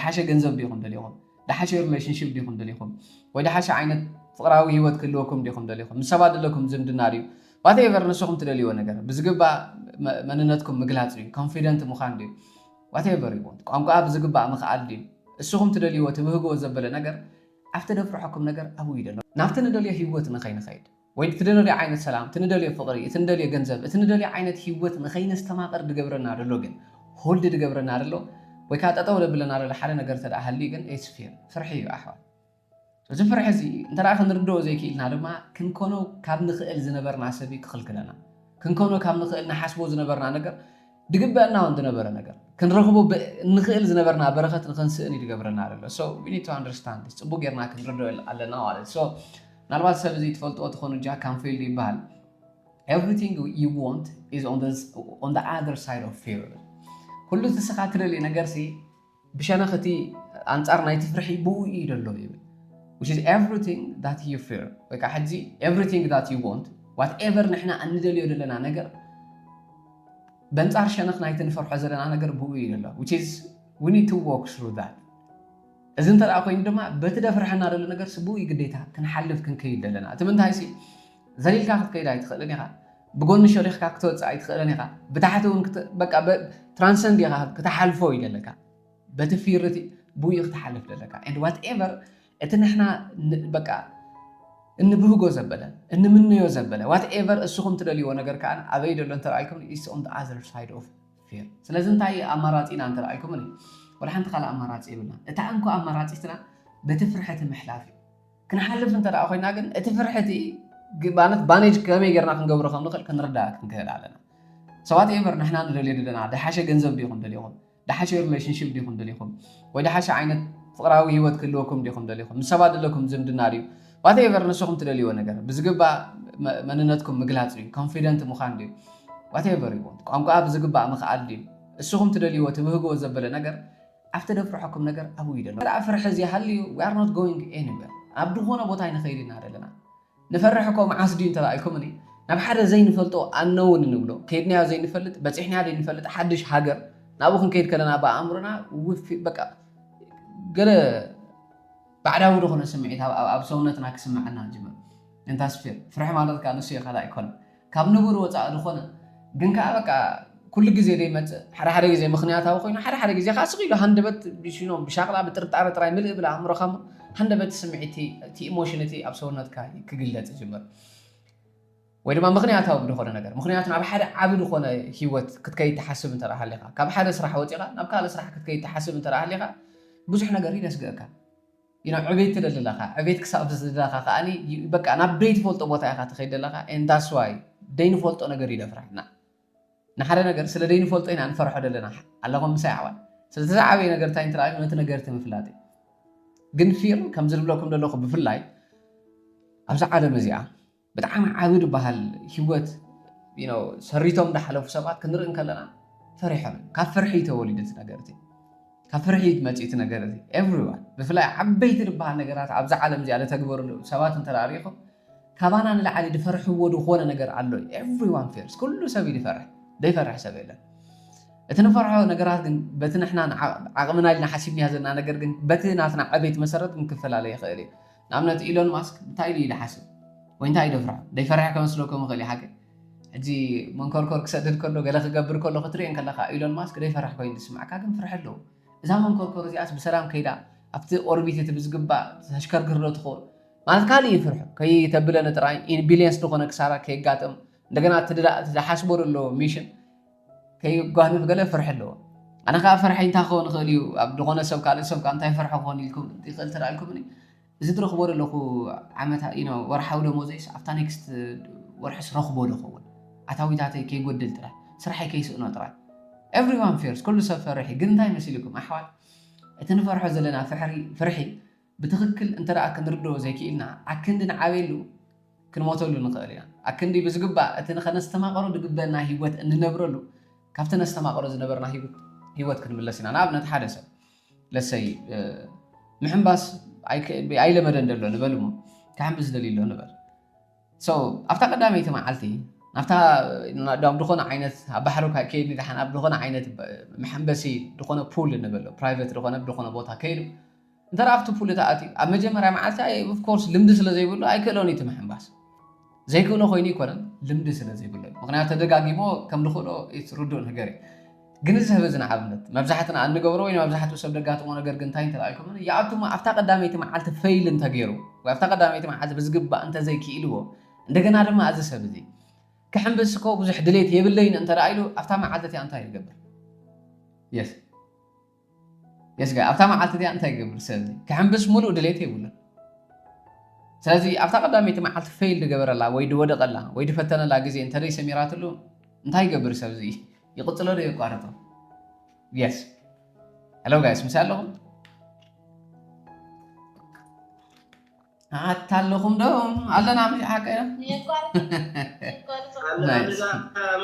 ዝሓሸ ገንዘብ ዲኹም ደሊኹም? ዝሓሸ ሪሌሽንሽፕ ዲኹም ደሊኹም? ወይ ዝሓሸ ዓይነት ፍቕራዊ ህይወት ክህልወኩም ዲኹም ደሊኹም? ምስ ሰባት ዘለኩም ዝምድና ድዩ? ዋቴቨር ንስኹም ትደልይዎ ነገር ብዝግባእ መ- መንነትኩም ምግላፅ ድዩ? ኮንፊደንት ምዃን ድዩ? ዋቴቨር ይኹን ቋንቋ ብዝግባእ ምኽኣል ድዩ? እስኹም ትደልይዎ ትብህግዎ ዘበለ ነገር ኣብቲ ደፍርሐኩም ነገር ኣብኡ እዩ ዘሎ። ናብቲ ንደልዮ ህይወት ንኸይንኸይድ ወይ እቲ ንደልዮ ዓይነት ሰላም፣ እቲ ንደልዮ ፍቕሪ፣ እቲ ንደልዮ ገንዘብ፣ እቲ ንደልዮ ዓይነት ህይወት ንኸይነስተማቕር ድገብረና ደሎ ግን ሆልድ ድገብረና ደሎ ወይ ከዓ ጠጠው ደብለና ደሎ ሓደ ነገር ተደኣ ሃልዩ ግን it's fear፣ ፍርሒ እዩ ኣሕዋት። እዚ ፍርሒ እዚ እንተ ደኣ ክንርድኦ ዘይክኢልና ድማ ክንኮኖ ካብ ንኽእል ዝነበርና ሰብ እዩ ክኽልክለና። ክንኮኖ ካብ ንኽእል ንሓስቦ ዝነበርና ነገር ድግበአና እውን ዝነበረ ነገር ክንረኽቦ ብ- እንኽእል ዝነበርና በረኸት ንኽንስእን እዩ ዝገብረና ዘሎ። So we need to understand this። ፅቡቅ ጌርና ክንርድኦ ኣለና ማለት። So ምናልባት ሰብ እዚ ትፈልጥዎ ትኾኑ፣ ጃክ ካንፊልድ ይበሃል። Everything you want is on the, on the other side of fear። ኩሉ እቲ ስኻ ትደልዩ ነገር ሲ ብሸነኽ እቲ ኣንጻር ናይቲ ፍርሒ ብኡ እዩ ዘሎ ይብል። Which is everything that you fear። ወይ ከዓ ሕጂ everything that you want, whatever ንሕና እንደልዮ ዘለና ነገር በንጻር ሸነኽ ናይቲ ንፈርሖ ዘለና ነገር ብኡ እዩ ዘሎ። Which is we need to walk through that። እዚ እንተ ደኣ ኮይኑ ድማ በቲ ደፍርሐና ዘሎ ነገር ስብኡ እዩ ግዴታ ክንሓልፍ ክንከይድ ዘለና። እቲ ምንታይ ሲ ዘሊልካ ክትከይድ ኣይትኽእልን ኢኻ። ብጎኒ ሸሪኽካ ክትወፅእ ኣይትኽእልን ኢኻ። ብታሕቲ እውን ክት- በቃ በ- ትራንሰንድ ኢኻ ክትሓልፎ እዩ ዘለካ። በቲ ፊር እቲ ብኡ ክትሓልፍ ዘለካ። And whatever እቲ ንሕና ን- በቃ እንብህጎ ዘበለ እንምነዮ ዘበለ whatever እስኹም ትደልይዎ ነገር ከዓ ኣበይ ደሎ እንተረኣይኩም is on the other side of fear። ስለዚ እንታይ ኣማራፂ ኢና እንተረኣይኩም ወላ ሓንቲ ካልእ ኣማራፂ የብልና። እታ እንኮ ኣማራፂትና በቲ ፍርሕቲ ምሕላፍ እዩ። ክንሓልፍ እንተ ደኣ ኮይና ግን እቲ ፍርሕቲ ግ- ማለት ባኔጅ ከመይ ጌርና ክንገብሮ ከም ንኽእል ክንርዳእ ክንክእል ኣለና። So whatever ንሕና ንደልዮ ዘለና ድሓሸ ገንዘብ ዲኹም ደሊኹም፣ ድሓሸ ሪሌሽንሽፕ ዲኹም ደሊኹም፣ ወይ ድሓሸ ዓይነት ፍቕራዊ ህይወት ክህልወኩም ዲኹም ደሊኹም፣ ምስ ሰባት ዘለኩም ዝምድና ድዩ፣ whatever ንስኹም ትደልይዎ ነገር ብዝግባእ መ- መንነትኩም ምግላፅ ድዩ፣ ኮንፊደንት ምዃን ድዩ፣ whatever ይኹን ቋንቋ ብዝግባእ ምኽኣል ድዩ፣ እስኹም ትደልይዎ ትብህግዎ ዘበለ ነገር ኣብቲ ደፍርሐኩም ነገር ኣብኡ እዩ ዘሎ። ደኣ ፍርሒ እዚ ሃልዩ we are not going anywhere። ኣብ ዝኾነ ቦታ ኣይንኸይድ ኢና ዘለና። ንፈርሕ እኮ መዓስ ድዩ እንተረኣይኩምኒ ናብ ሓደ ዘይንፈልጦ ኣነውን እንብሎ ከይድናዮ ዘይንፈልጥ በፂሕናዮ ዘይንፈልጥ ሓድሽ ሃገር ናብኡ ክንከይድ ከለና ብኣእምሮና ውፊ በቃ ገለ ባዕዳዊ ዝኾነ ስምዒት ኣብ- ኣብ ኣብ ሰውነትና ክስምዐና ጅምር። እንታስፊር ፍርሒ ማለት ከዓ ንሱ እዩ ካልእ ኣይኮነን። ካብ ንቡር ወፃኢ ዝኾነ ግን ከዓ በቃ ኩሉ ግዜ ዘይመፅእ ሓደ ሓደ ግዜ ምክንያታዊ ኮይኑ ሓደ ሓደ ግዜ ከዓ ስቕ ኢሉ ሃንደበት ብሽኖ ብሻቕላ ብጥርጣረ ጥራይ ምልእ ብል ኣእምሮኻ እሞ ሃንደበት ስምዒት እቲ ኢሞሽን እቲ ኣብ ሰውነትካ ክግለፅ ይጅምር። ወይ ድማ ምክንያታዊ ብዝኾነ ነገር ምክንያቱ ናብ ሓደ ዓቢ ዝኾነ ህይወት ክትከይድ ትሓስብ እንተ ሃሊኻ ካብ ሓደ ስራሕ ወፂኻ ናብ ካልእ ስራሕ ክትከይድ ትሓስብ እንተ ሃሊኻ ብዙሕ ነገር ይነስግእካ። You know ዕቤት ትደሊ ኣለኻ። ዕቤት ክሳብ ዝደለኻ ከዓኒ በቃ ናብ ደይትፈልጦ ቦታ ኢኻ ትኸይድ ዘለኻ። And that's why ደይንፈልጦ ነገር ይደፍራና። ንሓደ ነገር ስለ ደይንፈልጦ ኢና ንፈርሖ ዘለና ኣለኹም ምሳይ ኣሕዋት። ስለዚ ዝዓበየ ነገር እንታይ እንተረኣዩ ነቲ ነገር እቲ ምፍላጥ እዩ። ግን ፊር ከም ዝብለኩም ዘለኹ ብፍላይ ኣብዚ ዓለም እዚኣ ብጣዕሚ ዓቢ ዝበሃል ህይወት you know ሰሪቶም ዝሓለፉ ሰባት ክንርኢ እንከለና ፈሪሖም እዮም። ካብ ፍርሒ እዩ ተወሊዱ እቲ ነገር እቲ። ካብ ፍርሒ እዩ መፅኡ እቲ ነገር እዚ። ኤቭሪዋን ብፍላይ ዓበይቲ ዝበሃል ነገራት ኣብዚ ዓለም እዚኣ ዝተግበሩ ሰባት እንተ ርኢኹም ካባና ንላዕሊ ዝፈርሕዎ ዝኾነ ነገር ኣሎ እዩ። ኤቭሪዋን ፌርስ ኩሉ ሰብ እዩ ዝፈርሕ። ዘይፈርሕ ሰብ የለን። እቲ ንፈርሖ ነገራት ግን በቲ ንሕና ንዓ- ዓቕምና ኢልና ሓሲብናዮ ዘለና ነገር ግን በቲ ናትና ዕቤት መሰረት ግን ክፈላለ ይኽእል እዩ። ንኣብነት ኢሎን ማስክ እንታይ ኢሉ እዩ ዝሓስብ ወይ እንታይ እዩ ዘፍርሖ? ዘይፈርሕ ከመስለኩም ይኽእል እዩ ሓቂ። ሕጂ መንኮርኮር ክሰድድ ከሎ ገለ ክገብር ከሎ ክትሪኦ ከለኻ ኢሎን ማስክ ዘይፈርሕ ኮይኑ ዝስማዕካ ግን ፍርሒ ኣለዎ። እዛ መንኮርኮር እዚኣስ ብሰላም ከይዳ ኣብቲ ኦርቢት እቲ ብዝግባእ ተሽከርክር ዶ ትኸውን ማለት ካልእ እዩ ፍርሑ። ከይተብለኒ ጥራይ ቢልየንስ ዝኾነ ክሳራ ከየጋጥም እንደገና እቲ ዝሓስቦ ዘሎ ሚሽን ከይጓንፍ ገለ ፍርሒ ኣለዎ። ኣነ ከዓ ፍርሒ እንታይ ክኸውን ይኽእል እዩ ኣብ ዝኾነ ሰብ ካልእ ሰብ ከዓ እንታይ ፍርሒ ክኾን ኢልኩም ይኽእል ተዳልኩምኒ እዚ ዝረኽቦ ዘለኹ ዓመታ ወርሓዊ ደሞዘይስ ኣብታ ኔክስት ወርሕስ ረኽቦ ዶ ኸውን ኣታዊታተይ ከይጎድል ጥራይ ስራሐይ ከይስእኖ ጥራይ everyone fears ኩሉ ሰብ ፈርሒ ግን እንታይ መሲልኩም ኣሕዋት እቲ ንፈርሖ ዘለና ፍርሒ ብትኽክል እንተ ደኣ ክንርድኦ ዘይክኢልና ኣክንዲ ንዓብየሉ ክንሞተሉ ንኽእል ኢና ኣክንዲ ብዝግባእ እቲ ንኸነስተማቐሮ ዝግበአና ህይወት እንነብረሉ ካብቲ ነስተማቐሮ ዝነበርና ህይወት ክንምለስ ኢና ንኣብነት ሓደ ሰብ ለሰይ ምሕምባስ ኣይለመደን ዘሎ ንበል እሞ ክሕምብስ ደልዩ ኣሎ ንበል ኣብታ ቀዳመይቲ መዓልቲ ናብታ ናብ ዝኾነ ዓይነት ኣብ ባሕሪ ከይድ ንድሓን ኣብ ዝኾነ ዓይነት መሐንበሲ ዝኾነ ፑል ንበሎ ፕራይቨት ዝኾነ ዝኾነ ቦታ ከይዱ እንተ ኣብቲ ፑል ተኣትዩ ኣብ መጀመርያ መዓልቲ ኦፍኮርስ ልምዲ ስለ ዘይብሉ ኣይክእሎን እቲ ምሕንባስ ዘይክእሎ ኮይኑ ይኮነን ልምዲ ስለ ዘይብሎ ምክንያቱ ተደጋጊሞ ከም ዝኽእሎ ርዱእ ነገር እዩ ግን እዚ ሰብ እዚ ንኣብነት መብዛሕትና እንገብሮ ወይ መብዛሕትኡ ሰብ ደጋጥሞ ነገር ግን እንታይ እንተልኩም ይኣቱ ኣብታ ቀዳመይቲ መዓልቲ ፈይል እንተገይሩ ወይ ኣብታ ቀዳመይቲ መዓልቲ ብዝግባእ እንተዘይክኢልዎ እንደገና ድማ እዚ ሰብ እዚ ክሕንብስ እኮ ብዙሕ ድሌት የብለይን እንተ ኢሉ ኣብታ መዓልቲ እቲኣ እንታይ ይገብር የስ የስ ጋይ ኣብታ መዓልቲ እቲኣ እንታይ ይገብር ሰብ እዚ ክሕንብስ ሙሉእ ድሌት የብሉን ስለዚ ኣብታ ቀዳመይቲ መዓልቲ ፈይል ዝገበረላ ወይ ዝወደቀላ ወይ ዝፈተነላ ግዜ እንተደይ ሰሚራትሉ እንታይ ይገብር ሰብ እዚ ይቕጽሎ ዶ የቋርጦ የስ ሄሎ ጋይስ ምስ ኣለኹም ኣታ ኣለኹም ዶ ኣለና ምሽ ሓቀ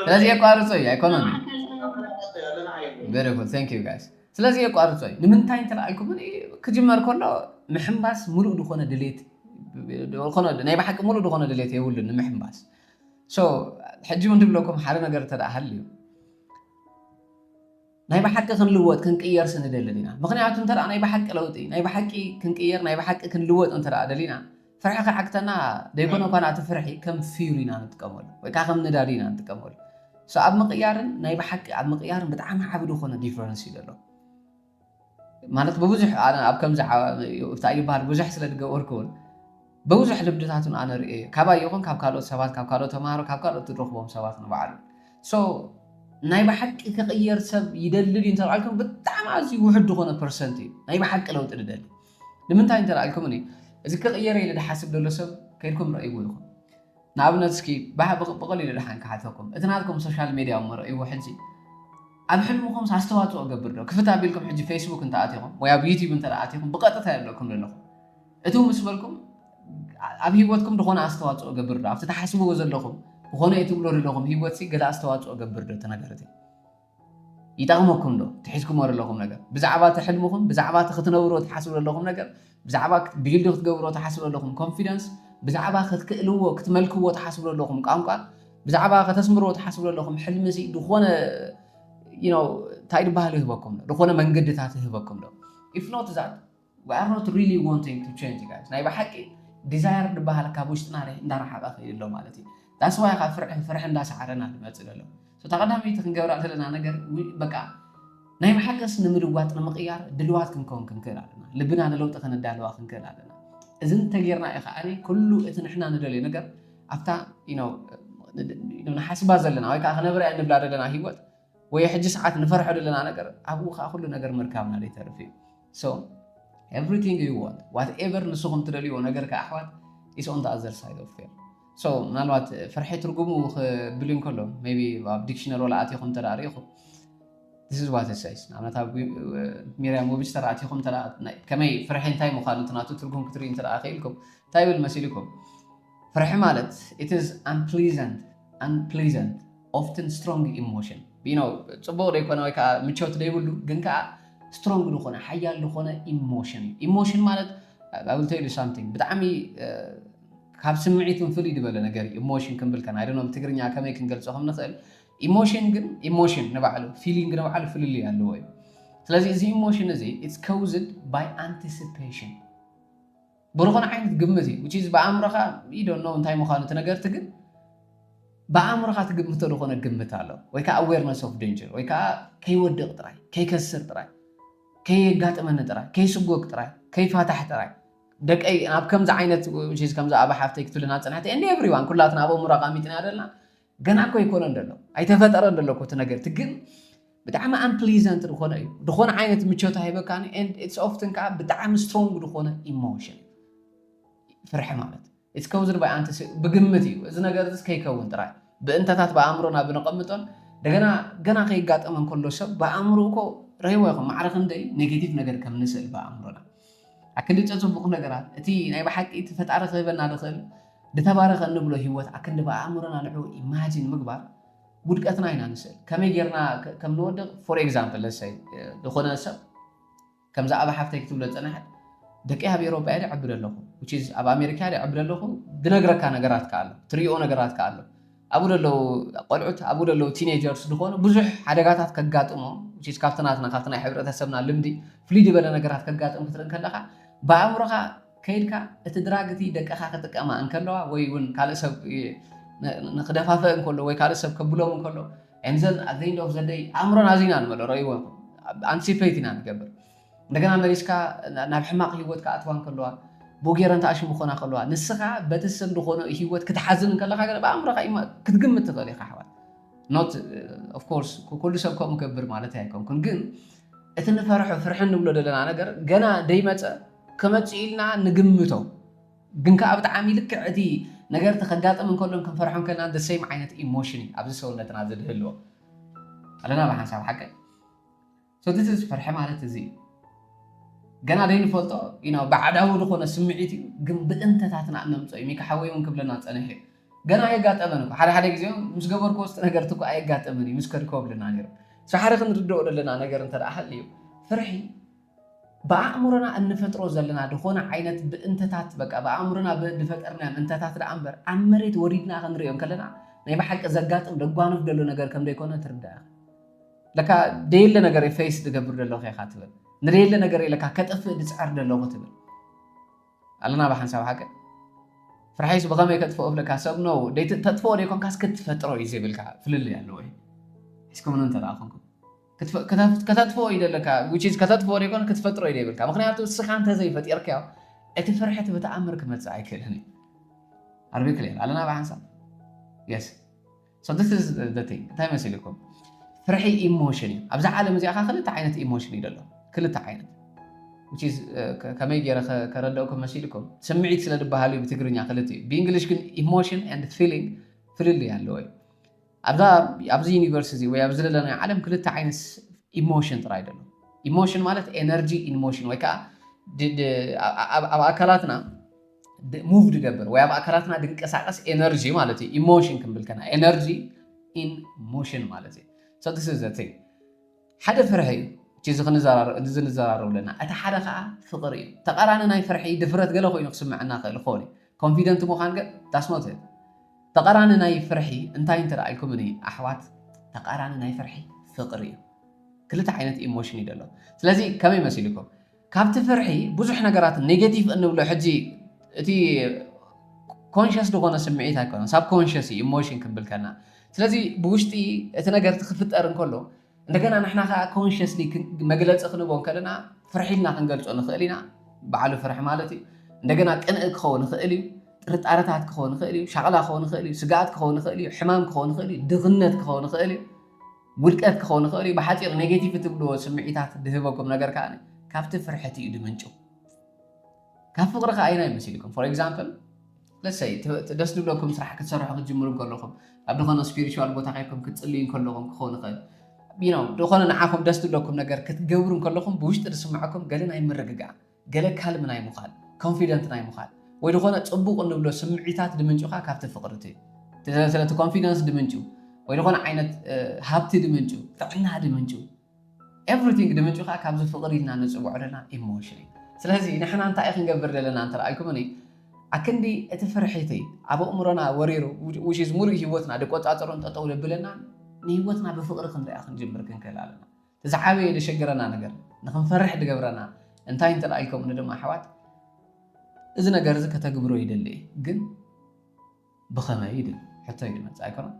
ስለዚ የቋርጾ እዩ ኣይኮነን very good thank you guys ስለዚ የቋርጾ እዩ ንምንታይ እንተ ኢልኩም ክጅመር ከሎ ምሕንባስ ሙሉእ ዝኾነ ድሌት ናይ ብሓቂ ሙሉእ ዝኾነ ድሌት የብሉን ንምሕንባስ ሕጂ እውን ትብለኩም ሓደ ነገር ተደኣ ሃልዩ ናይ ብሓቂ ክንልወጥ ክንቅየር ስንደሊ ዲና ምክንያቱ እንተ ናይ ብሓቂ ለውጢ ናይ ብሓቂ ክንቅየር ናይ ብሓቂ ክንልወጥ እንተ ደሊና ፍርሒ ክዓግተና ደይኮነ እኳ ናቲ ፍርሒ ከም ፊር ኢና ንጥቀመሉ ወይ ከዓ ከም ንዳዲ ኢና ንጥቀመሉ ኣብ ምቅያርን ናይ ብሓቂ ኣብ ምቅያርን ብጣዕሚ ዓቢ ዝኾነ ዲፍረንስ እዩ ዘሎ ማለት ብብዙሕ ኣብ ከምዚ ይበሃል ብዙሕ ስለ ዝገበርኩ እውን ብብዙሕ ልምድታት እውን ኣነ ርእየ ካባይ ይኹን ካብ ካልኦት ሰባት ካብ ካልኦት ተምሃሮ ካብ ካልኦት ትረኽቦም ሰባት ንባዕሉ ናይ ብሓቂ ክቕየር ሰብ ይደሊ ድዩ እንተልዓልኩም ብጣዕሚ ኣዝዩ ውሑድ ዝኾነ ፐርሰንት እዩ ናይ ብሓቂ ለውጢ ዝደሊ ንምንታይ እንተልዓልኩም እዚ ክቕየር ኢለ ዝሓስብ ዘሎ ሰብ ከይድኩም ረእይዎ ይኹን ንኣብነት እስኪ ብቐሊሉ ድሓን ክሓተኩም እቲ ናትኩም ሶሻል ሜድያ እሞ ረእይዎ ሕጂ ኣብ ሕልምኹም ኣስተዋፅኦ ገብር ዶ ክፍት ኣቢልኩም ሕጂ ፌስቡክ እንተኣቲኹም ወይ ኣብ ዩቲብ እንተኣቲኹም ብቐጥታ የብለኩም ዘለኹም እቱ ምስ በልኩም ኣብ ሂወትኩም ዝኾነ ኣስተዋፅኦ ገብር ዶ ኣብቲ ተሓስብዎ ዘለኹም ዝኾነ እዩ ትብሎ ዘለኹም ሂወት ገለ ኣስተዋፅኦ ገብር ዶ እቲ ነገር እቲ ይጠቕመኩም ዶ ትሒዝኩሞ ዘለኹም ነገር ብዛዕባ እቲ ሕልምኹም ብዛዕባ እቲ ክትነብሮ ትሓስቡ ዘለኹም ነገር ብዛዕባ ቢልድ ክትገብሮ ትሓስቡ ዘለኹም ኮንፊደንስ ብዛዕባ ክትክእልዎ ክትመልክዎ ትሓስቡ ዘለኹም ቋንቋ ብዛዕባ ከተስምርዎ ትሓስቡ ዘለኹም ሕልሚ ሲ ዝኾነ እንታይ ዝበሃል ይህበኩም ዶ ዝኾነ መንገድታት ይህበኩም ዶ if not that we are not really wanting to change guys ናይ ብሓቂ ዲዛየር ዝበሃል ካብ ውሽጥና እንዳረሓቐ ከይድ ኣሎ ማለት እዩ that's why ካብ ፍርሒ ፍርሒ እንዳሰዓረና ዝመፅእ ዘሎ እታ ቀዳመይቲ ክንገብራ ዘለና ነገር በቃ ናይ ብሓቅስ ንምልዋጥ ንምቕያር ድልዋት ክንከውን ክንክእል ኣለና ልብና ንለውጢ ከነዳልዋ ክንክእል ኣለና እዚ እንተጌርና እዩ ከዓ ኩሉ እቲ ንሕና ንደልዮ ነገር ኣብታ ንሓስባ ዘለና ወይ ከዓ ክነብራ እንብላ ዘለና ሂወት ወይ ሕጂ ሰዓት ንፈርሖ ዘለና ነገር ኣብኡ ከዓ ኩሉ ነገር ምርካብና ዘይተርፍ እዩ so everything you want whatever ንስኹም ትደልይዎ ነገር ከዓ ኣሕዋት is on the other side of fear so ምናልባት ፍርሒ ትርጉሙ ክብል እንከሎ maybe ኣብ ዲክሽነሪ ወላ ኣቲኹም እንተ ርኢኹም this is what it says ንኣብነት ኣብ ሚርያም ዊብስተር ኣቲኹም ከመይ ፍርሒ እንታይ ምዃኑ እቲ ናቱ ትርጉም ክትርኢ እንተ ክኢልኩም እንታይ ይብል መሲልኩም ፍርሒ ማለት it is unpleasant unpleasant often strong emotion you know ፅቡቕ ዘይኮነ ወይ ከዓ ምቾት ዘይብሉ ግን ከዓ ስትሮንግ ዝኾነ ሓያል ዝኾነ ኢሞሽን እዩ ኢሞሽን ማለት I will tell you something ብጣዕሚ ካብ ስምዒት ፍልይ ዝበለ ነገር እዩ ኢሞሽን ክንብል ከና ኣይደኖ ብትግርኛ ከመይ ክንገልፆ ከም ንኽእል ኢሞሽን ግን ኢሞሽን ንባዕሉ ፊሊንግ ንባዕሉ ፍልልይ ኣለዎ እዩ ስለዚ እዚ ኢሞሽን እዚ it's caused by anticipation ብዝኾነ ዓይነት ግምት እዩ which is ብኣእምሮኻ you don't know እንታይ ምዃኑ እቲ ነገርቲ ግን ብኣእምሮኻ ትግምቶ ዝኾነ ግምት ኣሎ ወይ ከዓ awareness of danger ወይ ከዓ ከይወድቕ ጥራይ ከይከስር ጥራይ ከየጋጥመኒ ጥራይ ከይስጎግ ጥራይ ከይፋታሕ ጥራይ ደቀይ ናብ ከምዚ ዓይነት ከምዚ ኣብ ሓፍተይ ክትብልና ፅናሕቲ and everyone ኩላትና ኣብ ኣእምሮ ኣቐሚጥና ዘለና ገና እኮ ኣይኮነን ዘሎ ኣይተፈጠረን ዘሎ እኮ እቲ ነገርቲ ግን ብጣዕሚ unpleasant ዝኾነ እዩ ዝኾነ ዓይነት ምቾት ኣይበካኒ and it's often ከዓ ብጣዕሚ strong ዝኾነ ኢሞሽን ፍርሒ ማለት it's caused by ብግምት እዩ እዚ ነገር እዚ ከይከውን ጥራይ ብእንተታት ብኣእምሮና ብነቐምጦን እንደገና ገና ከይጋጠመ እንከሎ ሰብ ብኣእምሮ እኮ ረይዎ ይኹን ማዕረ ክንደይ ኔጌቲቭ ነገር ከም ንስእል ብኣእምሮና ኣክንዲ ፅቡቕ ነገራት እቲ ናይ ብሓቂ እቲ ፈጣሪ ክህበና ዝኽእል ዝተባረኸ እንብሎ ሂወት ኣክንዲ ብኣእምሮና ንዑ ኢማጂን ምግባር ውድቀትና ኢና ንስእል ከመይ ጌርና ከም ንወድቕ for example let's say ዝኾነ ሰብ ከምዚ ኣብ ሓፍተይ ክትብሎ ዝፀናሐት ደቂ ኣብ ኤሮጳ እየ ዕብድ ኣለኹ which is ኣብ ኣሜሪካ እየ ዕብድ ኣለኹ ዝነግረካ ነገራት ከኣሎ ትሪኦ ነገራት ከኣሎ ኣብኡ ዘለዉ ቆልዑት፣ ኣብኡ ዘለዉ ቲኔጀርስ ዝኾኑ ብዙሕ ሓደጋታት ከጋጥሞም፣ which is ካብቲ ናትና፣ ካብቲ ናይ ሕብረተሰብና ልምዲ ፍልይ ዝበለ ነገራት ከጋጥም ክትርኢ ከለኻ፣ ብኣእምሮኻ ከይድካ እቲ ድራግ እቲ ደቅኻ ክጥቀማ እንከለዋ ወይ እውን ካልእ ሰብ እ፣ ን- ንክደፋፈእ እንከሎ ወይ ካልእ ሰብ ከብሎም እንከሎ፣ and then at the end of the day ኣእምሮና እዚ ኢና ንመሎ። ረእይዎ፣ ኣንቲሲፔት ኢና ንገብር። እንደገና መሊስካ ናብ ሕማቕ ህይወት ክኣትዋ እንከለዋ፣ ብኡ ገይረን ተኣሽሙ ክኾና ከለዋ፣ ንስኻ በቲ ሰብ ዝኾነ ህይወት ክትሓዝን እንከለኻ ገለ ብኣእምሮኻ ክትግምት ትኽእል ኢኻ ኣሕዋት። ኖት ኦፍኮርስ ኩሉ ሰብ ከምኡ ገብር ማለት ኣይኮንኩን፣ ግን እቲ ንፈርሖ ፍርሒ እንብሎ ዘለና ነገር ገና ደይመፀ ክመፅእ ኢልና ንግምቶ፣ ግን ከዓ ብጣዕሚ ልክዕ እቲ ነገር እቲ ከጋጥም እንከሎን ክንፈርሖ እንከልና the same ዓይነት ኢሞሽን እዩ ኣብዚ ሰውነትና ዝድህልዎ ኣለና ብሓንሳብ ሓቀ። So this is ፍርሒ ማለት እዚ እዩ። ገና ደይንፈልጦ ኢና ብዓዳዊ ዝኾነ ስምዒት እዩ፣ ግን ብእንተታትና እነምፅኦ እዩ። ሚካ ሓወይ እውን ክብለና ፀኒሑ እዩ። ገና የጋጠመን እኮ ሓደ ሓደ ግዜ ምስ ገበርክዎ ውስጥ ነገር እኮ ኣየጋጠመን እዩ ምስ ከድክዎ ብለና ነይሩ። So ሓደ ክንርድኦ ዘለና ነገር እንተ ደኣ ሃልዩ፣ ፍርሒ ብኣእምሮና እንፈጥሮ ዘለና ዝኾነ ዓይነት ብእንተታት፣ በቃ ብኣእምሮና ብ- ዝፈጠርናዮም እንተታት ደኣ እምበር ኣብ መሬት ወሪድና ክንሪኦ እንከለና ናይ ብሓቂ ዘጋጥም ደጓንፍ ዘሎ ነገር ከም ዘይኮነ ትርዳእ። ለካ ደየለ ነገር ፌስ ዝገብር ዘለኹ ኢኻ ትብል፣ ንደየለ ነገር ለካ ከጥፍእ ዝፅዕር ዘለኹ ትብል ኣለና ብሓንሳብ ሓቂ። ፍርሓይስ ብኸመይ ከጥፍኦ ብለካ ሰብ ነው ደይት- ተጥፍኦ ደይኮንካስ ክትፈጥሮ እዩ ዝብልካ ፍልልይ ኣለዎ እዩ። ሒዝኩም እንተ ደኣ ኮንኩም ክትፈ- ከተፍ- ከተጥፍኦ እዩ ዘለካ፣ which is ከተጥፍኦ ደይኮን ክትፈጥሮ እዩ ዘይብልካ። ምክንያቱ እስኻ እንተ ዘይፈጢርካዮ እቲ ፍርሒ እቲ ብተኣምር ክመፅእ ኣይክእልን እዩ። ኣርቢ ክሌር ኣለና ብሓንሳብ። Yes. So this is the thing። እንታይ መሲልኩም? ፍርሒ ኢሞሽን እዩ። ኣብዛ ዓለም እዚኣ ከዓ ክልተ ዓይነት ኢሞሽን እዩ ዘሎ። ክልተ ዓይነት። Which is ከመይ ገይረ ከረዳእኩም መሲልኩም? ስምዒት ስለ ዝበሃል እዩ ብትግርኛ ክልተ እዩ። ብእንግሊሽ ግን ኢሞሽን and ፊሊንግ ፍልልይ ኣለዎ እዩ። ኣብዚ ዩኒቨርስ እዚ ወይ ኣብዚ ዘለናዮ ዓለም ክልተ ዓይነት ኢሞሽን ጥራይ ዘሎ። ኢሞሽን ማለት ኤነርጂ ኢን ሞሽን ወይ ከዓ ኣብ ኣካላትና ሙቭ ዝገብር ወይ ኣብ ኣካላትና ድንቀሳቀስ ኤነርጂ ማለት እዩ። ኢሞሽን ክንብል ከና ኤነርጂ ኢን ሞሽን ማለት እዩ። So this is the thing። ሓደ ፍርሒ እዩ እዚ ክንዘራረብ ኣለና። እቲ ሓደ ከዓ ፍቅሪ እዩ። ተቃራኒ ናይ ፍርሒ ድፍረት ገለ ኮይኑ ክስምዐና ክእል ክኸውን እዩ። ኮንፊደንት ምዃን ገ that's not it። ተቃራኒ ናይ ፍርሒ እንታይ እንተ ኢልኩምኒ ኣሕዋት፣ ተቃራኒ ናይ ፍርሒ ፍቅሪ እዩ። ክልተ ዓይነት ኢሞሽን እዩ ዘሎ። ስለዚ ከመይ መሲልኩም? ካብቲ ፍርሒ ብዙሕ ነገራት ኔጌቲቭ እንብሎ ሕጂ እቲ ኮንሽስ ዝኾነ ስምዒት ኣይኮነን፣ ሳብ ኮንሽስ እዩ ኢሞሽን ክንብል ከና። ስለዚ ብውሽጢ እቲ ነገር እቲ ክፍጠር እንከሎ እንደገና ንሕና ከዓ ኮንሽስሊ መግለፂ ክንቦ እንከለና ፍርሒ ኢልና ክንገልፆ ንኽእል ኢና። ባዕሉ ፍርሒ ማለት እዩ። እንደገና ቅንእ ክኸውን ይኽእል እዩ፣ ጥርጣረታት ክኸውን ይኽእል እዩ፣ ሻቕላ ክኸውን ይኽእል እዩ፣ ስግኣት ክኸውን ይኽእል እዩ፣ ሕማም ክኸውን ይኽእል እዩ፣ ድኽነት ክኸውን ይኽእል እዩ፣ ውድቀት ክኸውን ይኽእል እዩ። ብሓፂር ኔጌቲቭ እትብልዎ ስምዒታት ድህበኩም ነገር ከዓ ካብቲ ፍርሕቲ እዩ ድምንጩ። ካብ ፍቕሪ ከ ኣየናይ መሲልኩም? For example let's say ደስ ዝብለኩም ስራሕ ክትሰርሑ ክትጅምሩ እንከለኹም ኣብ ዝኾነ ስፒሪቹዋል ቦታ ከይኩም ክትፅልዩ እንከለኹም ክኸውን ይኽእል። You know ዝኾነ ንዓኹም ደስ ዝብለኩም ነገር ክትገብሩ እንከለኹም ብውሽጢ ዝስምዐኩም ገለ ናይ ምርግጋእ፣ ገለ ካልም ናይ ምዃን፣ ኮንፊደንት ናይ ምዃን ወይ ዝኾነ ፅቡቕ እንብሎ ስምዒታት ድምንጩኻ ካብቲ ፍቕሪ እቲ ስለቲ ኮንፊደንስ ድምንጩ ወይ ዝኾነ ዓይነት ሃብቲ ድምንጩ፣ ጥዕና ድምንጩ፣ ኤቭሪቲንግ ድምንጩ ከዓ ካብዚ ፍቕሪ ኢልና ንፅውዖ ዘለና ኢሞሽን እዩ። ስለዚ ንሕና እንታይ ክንገብር ዘለና እንተረኣይኩምኒ ኣክንዲ እቲ ፍርሒቲ ኣብ ኣእምሮና ወሪሩ ውሽዝ ሙሉእ ህይወትና ድቆፃፀሮን ጠጠው ደብለና ንህይወትና ብፍቕሪ ክንሪኣ ክንጅምር ክንክእል ኣለና። ዝዓበየ ደሸገረና ነገር ንክንፈርሕ ድገብረና እንታይ እንተረኣይኩምኒ ድማ ኣሕዋት እዚ ነገር እዚ ከተግብሮ ይደሊ ግን ብኸመይ ድብል ሕቶ እዩ ድመፅእ ኣይኮነን።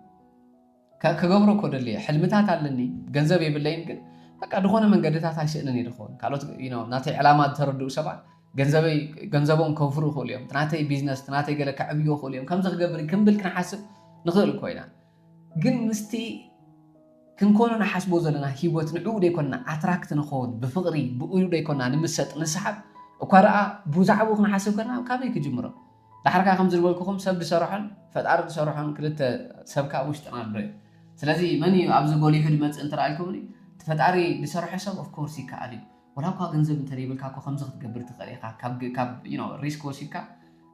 ከገብሮ እኮ ደልየ ሕልምታት ኣለኒ፣ ገንዘብ የብለይን፣ ግን በቃ ዝኾነ መንገድታት ኣይስእንን እየ ድኸውን። ካልኦት ናተይ ዕላማ ዝተረድኡ ሰባት ገንዘበይ ገንዘቦም ከውፍሩ ይኽእሉ እዮም፣ ናተይ ቢዝነስ ናተይ ገለ ከዕብዮ ይኽእሉ እዮም፣ ከምዚ ክገብር ክንብል ክንሓስብ ንኽእል እኮ ኢና። ግን ምስቲ ክንኮኖ ንሓስቦ ዘለና ህይወት ንዕኡ ደይኮንና ኣትራክት ንኸውን ብፍቕሪ ብኡ ደይኮንና ንምሰጥ ንስሓብ እኳ ደኣ ብዛዕባኡ ክንሓስብ ከለና ካበይ ክጅምሮ? ዳሕርካ ከም ዝበልኩኹም ሰብ ዝሰርሖን ፈጣሪ ዝሰርሖን ክልተ ሰብ ካብ ውሽጥና ኣሎ እዩ። ስለዚ መን እዩ ኣብዚ ጎሊሑ ዝመፅእ እንተረኣይኩምኒ እቲ ፈጣሪ ዝሰርሖ ሰብ ኦፍኮርስ ይከኣል እዩ። ወላ እኳ ገንዘብ እንተደይብልካ እኮ ከምዚ ክትገብር ትኽእል ኢኻ። ካብ ሪስክ ወሲድካ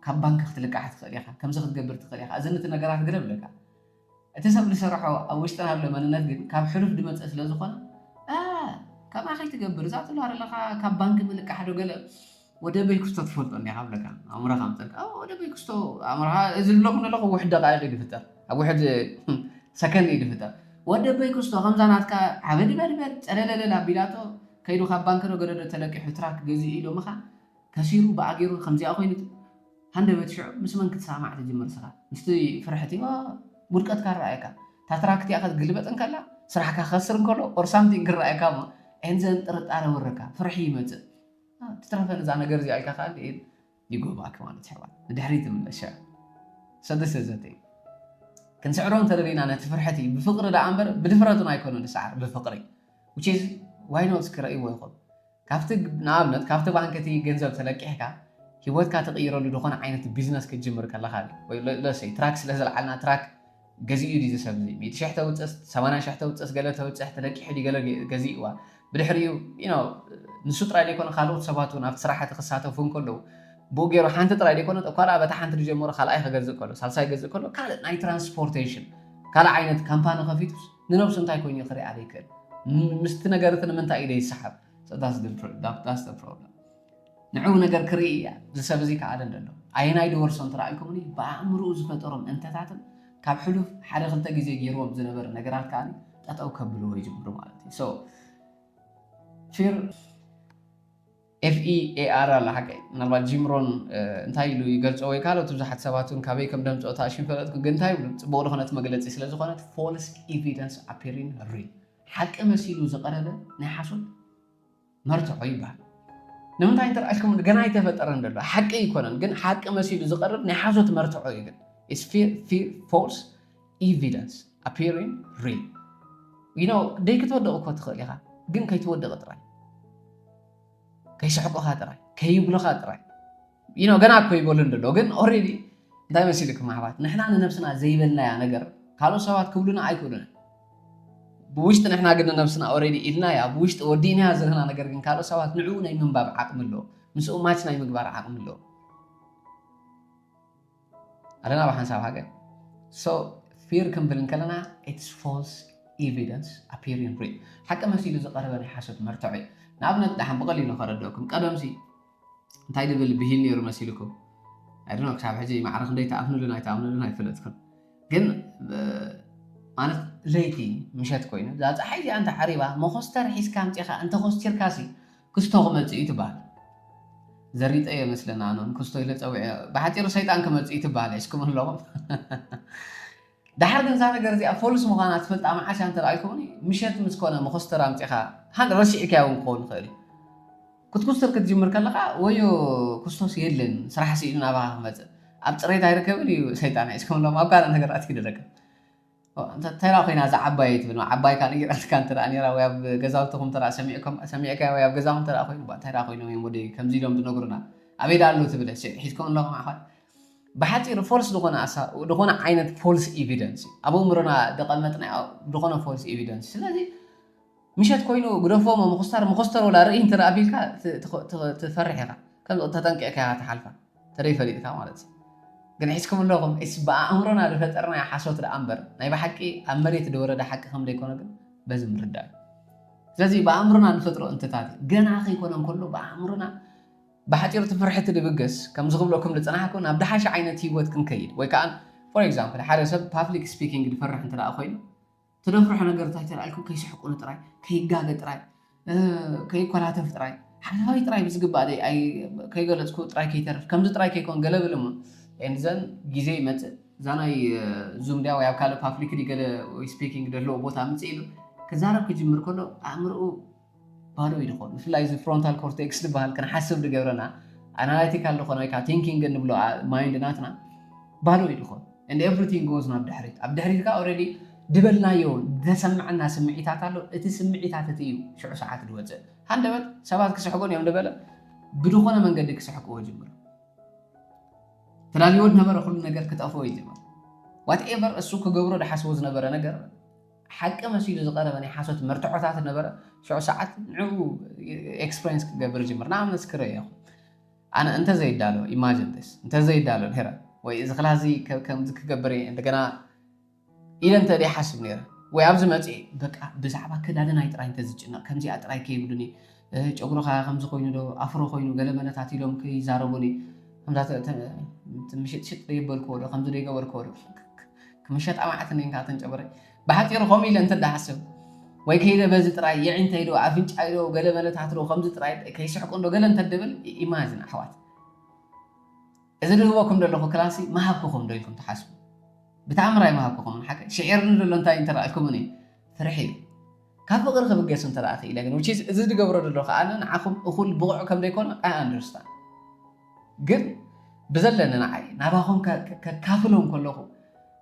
ካብ ባንክ ክትልቃሕ ትኽእል ኢኻ። ከምዚ ክትገብር ትኽእል ኢኻ። እዚ ነቲ ነገራት ገለ ብለካ እቲ ሰብ ዝሰርሖ ኣብ ውሽጥና ዘሎ መንነት ግን ካብ ሕሉፍ ዝመፀ ስለ ዝኾነ ከምኣ ከይትገብር እዛ ትብላ ዘለኻ ካብ ባንክ ምልቃሕ ዶ ገለ ወደ በይኩስቶ ትፈልጦ እንዲኻ ብለካ ኣእምሮኻ ምፀልካ። ወደ በይኩስቶ ኣእምሮኻ እዚ ዝብለኩም ዘለኹ ውሕድ ደቃይቕ እዩ ዝፍጠር፣ ኣብ ውሕድ ሰከንድ እዩ ዝፍጠር። ወደ በይኩስቶ ከምዛ ናትካ ዓበዲ በድበድ ፀለለለል ኣቢላቶ ከይዱ ካብ ባንክ ዶ ገደዶ ተለቂሑ ትራክ ገዚኡ ኢሎምኻ ከሲሩ ብኣገይሩ ከምዚኣ ኮይኑ ሃንደበት ሽዑ ምስ መን ክትሰማማዕ ትጅምር ስኻ? ምስቲ ፍርሕቲ ውድቀትካ ረኣየካ። እታ ትራክት እያ ክትግልበጥ እንከላ ስራሕካ ክኸስር እንከሎ or something ክረኣየካ እሞ and then ጥርጣረ ወረካ፣ ፍርሒ ይመፅእ። ትትረፈ ነዛ ነገር እዚኣ ኢልካ ከዓ you go back ማለት ይሕዋት ንድሕሪ ትምለስ። ሰደሰ ዘተይ ክንስዕሮ እንተደሊና ነቲ ፍርሕቲ ብፍቅሪ ደኣ እምበር ብድፍረቱን ኣይኮነ ንስዓር ብፍቅሪ which is why not ክረእይዎ ይኹን ካብቲ ንኣብነት ካብቲ ባንክ እቲ ገንዘብ ተለቂሕካ ሂወትካ ትቕይረሉ ዝኾነ ዓይነት ቢዝነስ ክትጅምር ከለኻ ወይ ለሰይ ትራክ ስለ ዘለዓልና ትራክ ገዚኡ ድዩ ዝሰብ እዚ ሚእቲ ሽሕ ተውፅእስ ሰማንያ ሽሕ ተውፅእስ ገለ ተውፅሕ ተለቂሑ ድዩ ገለ ገዚእዋ ብድሕሪኡ you know ንሱ ጥራይ ዘይኮነ ካልኦት ሰባት እውን ኣብቲ ስራሕቲ ክሳተፉ እንከለዉ ብኡ ገይሩ ሓንቲ ጥራይ ዘይኮነ እኳ ደኣ በታ ሓንቲ ዝጀመሮ ካልኣይ ክገዝእ ከሎ ሳልሳይ ገዝእ ከሎ ካልእ ናይ ትራንስፖርቴሽን ካልእ ዓይነት ካምፓኒ ከፊቱስ ንነብሱ እንታይ ኮይኑ ክሪኣ ዘይክእል ምስቲ ነገር እቲ ንምንታይ እዩ ዘይሰሓብ ዳስ ፕሮብለም ንዕኡ ነገር ክርኢ እያ ዝሰብ እዚ ከኣለ እንደሎ ኣየናይ ድወርሶ እንተረኣልኩምኒ ብኣእምርኡ ዝፈጠሮም እንተታትን ካብ ሕሉፍ ሓደ ክልተ ግዜ ገይርዎም ዝነበረ ነገራት ከኣ ጠጠው ከብልዎ ይጅምሩ ማለት እዩ ፊር ኤፍኢኤኣር ኣላ ሓቀይ ምናልባት ጂምሮን እንታይ ኢሉ ይገልፆ ወይ ካልኦት ብዙሓት ሰባት እውን ካበይ ከም ደምፅኦ ታሽም ፈለጥኩ ግን እንታይ ይብሉ ፅቡቅ ዝኾነት መግለፂ ስለዝኾነት false evidence appearing real ሓቂ መሲሉ ዝቀረበ ናይ ሓሶት መርትዖ ይበሃል ንምንታይ እንተረኣልኩም ገና ኣይተፈጠረን ዘሎ ሓቂ ኣይኮነን ግን ሓቂ መሲሉ ዝቀርብ ናይ ሓሶት መርትዖ እዩ ግን false evidence appearing real you know ደይ ክትወደቕ እኮ ትኽእል ኢኻ ግን ከይትወደቕ ጥራይ ከይስሕቁኻ ጥራይ ከይብሉኻ ጥራይ you know ገና እኮ ይበሉ እንደሎ ግን already እንታይ መሲልኩም ኣሕዋት ንሕና ንነብስና ዘይበልናያ ነገር ካልኦት ሰባት ክብሉና ኣይክእሉን ብውሽጢ ንሕና ግን ንነብስና already ኢልናያ ብውሽጢ ወዲእናያ ዘለና ነገር ግን ካልኦት ሰባት ንዕኡ ናይ ምንባብ ዓቕሚ ኣለዎ ምስኡ ማች ናይ ምግባር ዓቕሚ ኣለዎ ኣለና ብሓንሳብ ሃገር so ፊር ክንብል እንከለና it's false evidence appearing real ሓቂ መሲሉ ዝቀረበ ናይ ሓሶት መርትዖ እዩ ንኣብነት ደሓን ብቀሊሉ ከረድእኩም ቀደምሲ እንታይ ድብል ብሂል ነይሩ መሲልኩም ኣይድኖ ክሳብ ሕጂ ማዕረ ክንደይ ተኣምኑልን ኣይተኣምኑልን ኣይፈለጥኩን ግን ማለት ለይቲ ምሸት ኮይኑ እዛ ፀሓይ እዚኣ እንተ ዓሪባ መኮስተር ሒዝካ ኣምፂኻ እንተኮስቲርካሲ ክስቶ ክመፅእ እዩ ትበሃል ዘሪጠ እየ መስለና ኣኖን ክስቶ ኢለ ፀዊዐ ብሓፂሩ ሰይጣን ክመፅእ እዩ ትበሃል ሒዝኩም ኣለኹም ድሓር ግን እዛ ነገር እዚኣ ፎልስ ምዃና ትፈልጣ መዓሻ እንተ ረኣይኩምኒ ምሸት ምስ ኮነ መኾስተር ኣምፂኻ ሃን ረሲዕካያ እውን ክኸውን ይኽእል እዩ ክትኩስትር ክትጅምር ከለኻ ወዮ ክስቶስ የለን ስራሕ ስኢሉ ናባኻ ክመፅእ ኣብ ፅሬት ኣይርከብን እዩ ሰይጣን ሒዝኩም ሎም ኣብ ካልእ ነገር ኣትኪ ደረከብ እንታይ ኮይና እዛ ዓባይ ትብል ዓባይ ካ ነጊራትካ እንተ ነራ ወይ ኣብ ገዛውትኹም ተራ ሰሚዕካያ ወይ ኣብ ገዛኹም ተራ ኮይኑ እንታይ ኮይኖም እዮም ወደይ ከምዚ ኢሎም ዝነግሩና ኣበይ ዳ ኣለዉ ትብለ ሒዝኩም ኣለኹም ኣኻ ብሓፂሩ ፎልስ ዝኾነ ዝኾነ ዓይነት ፎልስ ኤቪደንስ ኣብ ኣእምሮና ደቐመጥና ዝኾነ ፎልስ ኤቪደንስ ስለዚ ምሸት ኮይኑ ግደፎ መኮስተር መኮስተር ወላ ርኢ እንተ ኣቢልካ ትፈርሕ ኢኻ ከም ተጠንቂዕካ ኢኻ ትሓልፋ ተደይ ፈሊጥካ ማለት እዩ ግን ሒዝኩም ኣለኹም ስ ብኣእምሮና ዝፈጠርና ሓሶት ደኣ እምበር ናይ ብሓቂ ኣብ መሬት ዝወረደ ሓቂ ከም ዘይኮነ ግን በዚ ምርዳእ እዩ ስለዚ ብኣእምሮና ንፈጥሮ እንትታት ገና ከይኮነ እንከሎ ብኣእምሮና ብሓፂሩ እቲ ፍርሒ እቲ ድብገስ ከም ዝኽብለኩም ዝፅናሕኩ ናብ ድሓሸ ዓይነት ሂወት ክንከይድ ወይ ከዓ for example ሓደ ሰብ public speaking ዝፈርሕ እንተ ደኣ ኮይኑ ትደፍርሖ ነገር እንታይ ተላኢልኩም ከይስሕቁ ጥራይ ከይጋገ ጥራይ ከይኮላተፍ ጥራይ ሓሳዊ ጥራይ ብዝግባእ ከይገለፅኩ ጥራይ ከይተርፍ ከምዚ ጥራይ ከይኮን ገለ ብል እሞ and then ግዜ ይመፅእ እዛ ናይ ዙም ድያ ወይ ኣብ ካልእ publicly ገለ ወይ speaking ዘለዎ ቦታ ምፅእ ኢሉ ክዛረብ ክጅምር ከሎ ኣእምርኡ ባዶ እዩ ዝኾን ብፍላይ እዚ frontal cortex ዝበሃል ክንሓስብ ዝገብረና analytical ዝኾነ ወይ ከዓ thinking እንብሎ mind ናትና ባዶ እዩ ዝኾን and everything goes ናብ ድሕሪት ኣብ ድሕሪት ከዓ already ዝበልናዮ ዘሰምዐና ስምዒታት ኣሎ እቲ ስምዒታት እቲ እዩ ሽዑ ሰዓት ዝወፅእ ሃንደበት ሰባት ክስሕቁን እዮም ዝበለ ብዝኾነ መንገዲ ክስሕቅዎ ጅምሩ ተዳልዎ ዝነበረ ኩሉ ነገር ክጠፍኦ ይጅምር whatever እሱ ክገብሮ ዝሓስቦ ዝነበረ ነገር ሓቂ መሲሉ ዝቐረበ ናይ ሓሶት መርትዖታት ነበረ ሽዑ ሰዓት ንዕኡ experience ክገብር ጅምር ንኣብነት ክርኢ ኢኹም ኣነ እንተዘይዳሎ imagine this እንተዘይዳሎ ድሕረ ወይ እዚ ክላስ እዚ ከምዚ ክገብር እየ እንደገና ኢለ እንተ ደይ ሓስብ ነይረ ወይ ኣብዚ መፅእ በቃ ብዛዕባ ከዳድናይ ጥራይ እንተዝጭነቕ ከምዚኣ ጥራይ ከይብሉኒ እ፣ ጨጉርኻ ከምዚ ኮይኑ ዶ ኣፍሮ ኮይኑ ገለ መለታት ኢሎም ከይዛረቡኒ፣ ከምዛ ተ- ተ- ምሽጥሽጥ ዘይበልክዎ ዶ፣ ከምዚ ዘይገበርክዎ ዶ፣ ክምሸጣ ማዕት ነንካ ተንጨበረ። ብሓፂሩ ከምኡ ኢለ እንተ ደሓስብ ወይ ከይደ በዚ ጥራይ የዒንተይ ዶ ኣፍንጫይ ዶ ገለ መለታት ዶ ከምዚ ጥራይ ከይስሕቁ እንዶ ገለ እንተ ድብል፣ ኢማጅን ኣሕዋት፣ እዚ ዝህበኩም ዘለኹ ክላሲ መሃብኩኹም ዶ ኢልኩም ትሓስቡ? ብተኣምር ኣይመሃብኩኹምን። ሓቂ ሽዒርኒ ዘሎ እንታይ እንተረኣልኩምን እዩ፣ ፍርሒ እዩ። ካብ ፍቕሪ ክብገስ እንተ ደኣ ክኢለ ግን፣ which is እዚ ዝገብሮ ዘለኹ ኣነ ንዓኹም እኹል ብቑዕ ከም ዘይኮነ I understand። ግን ብዘለኒ ንዓይ ናባኹም ከ- ከ- ከካፍሎም ከለኹ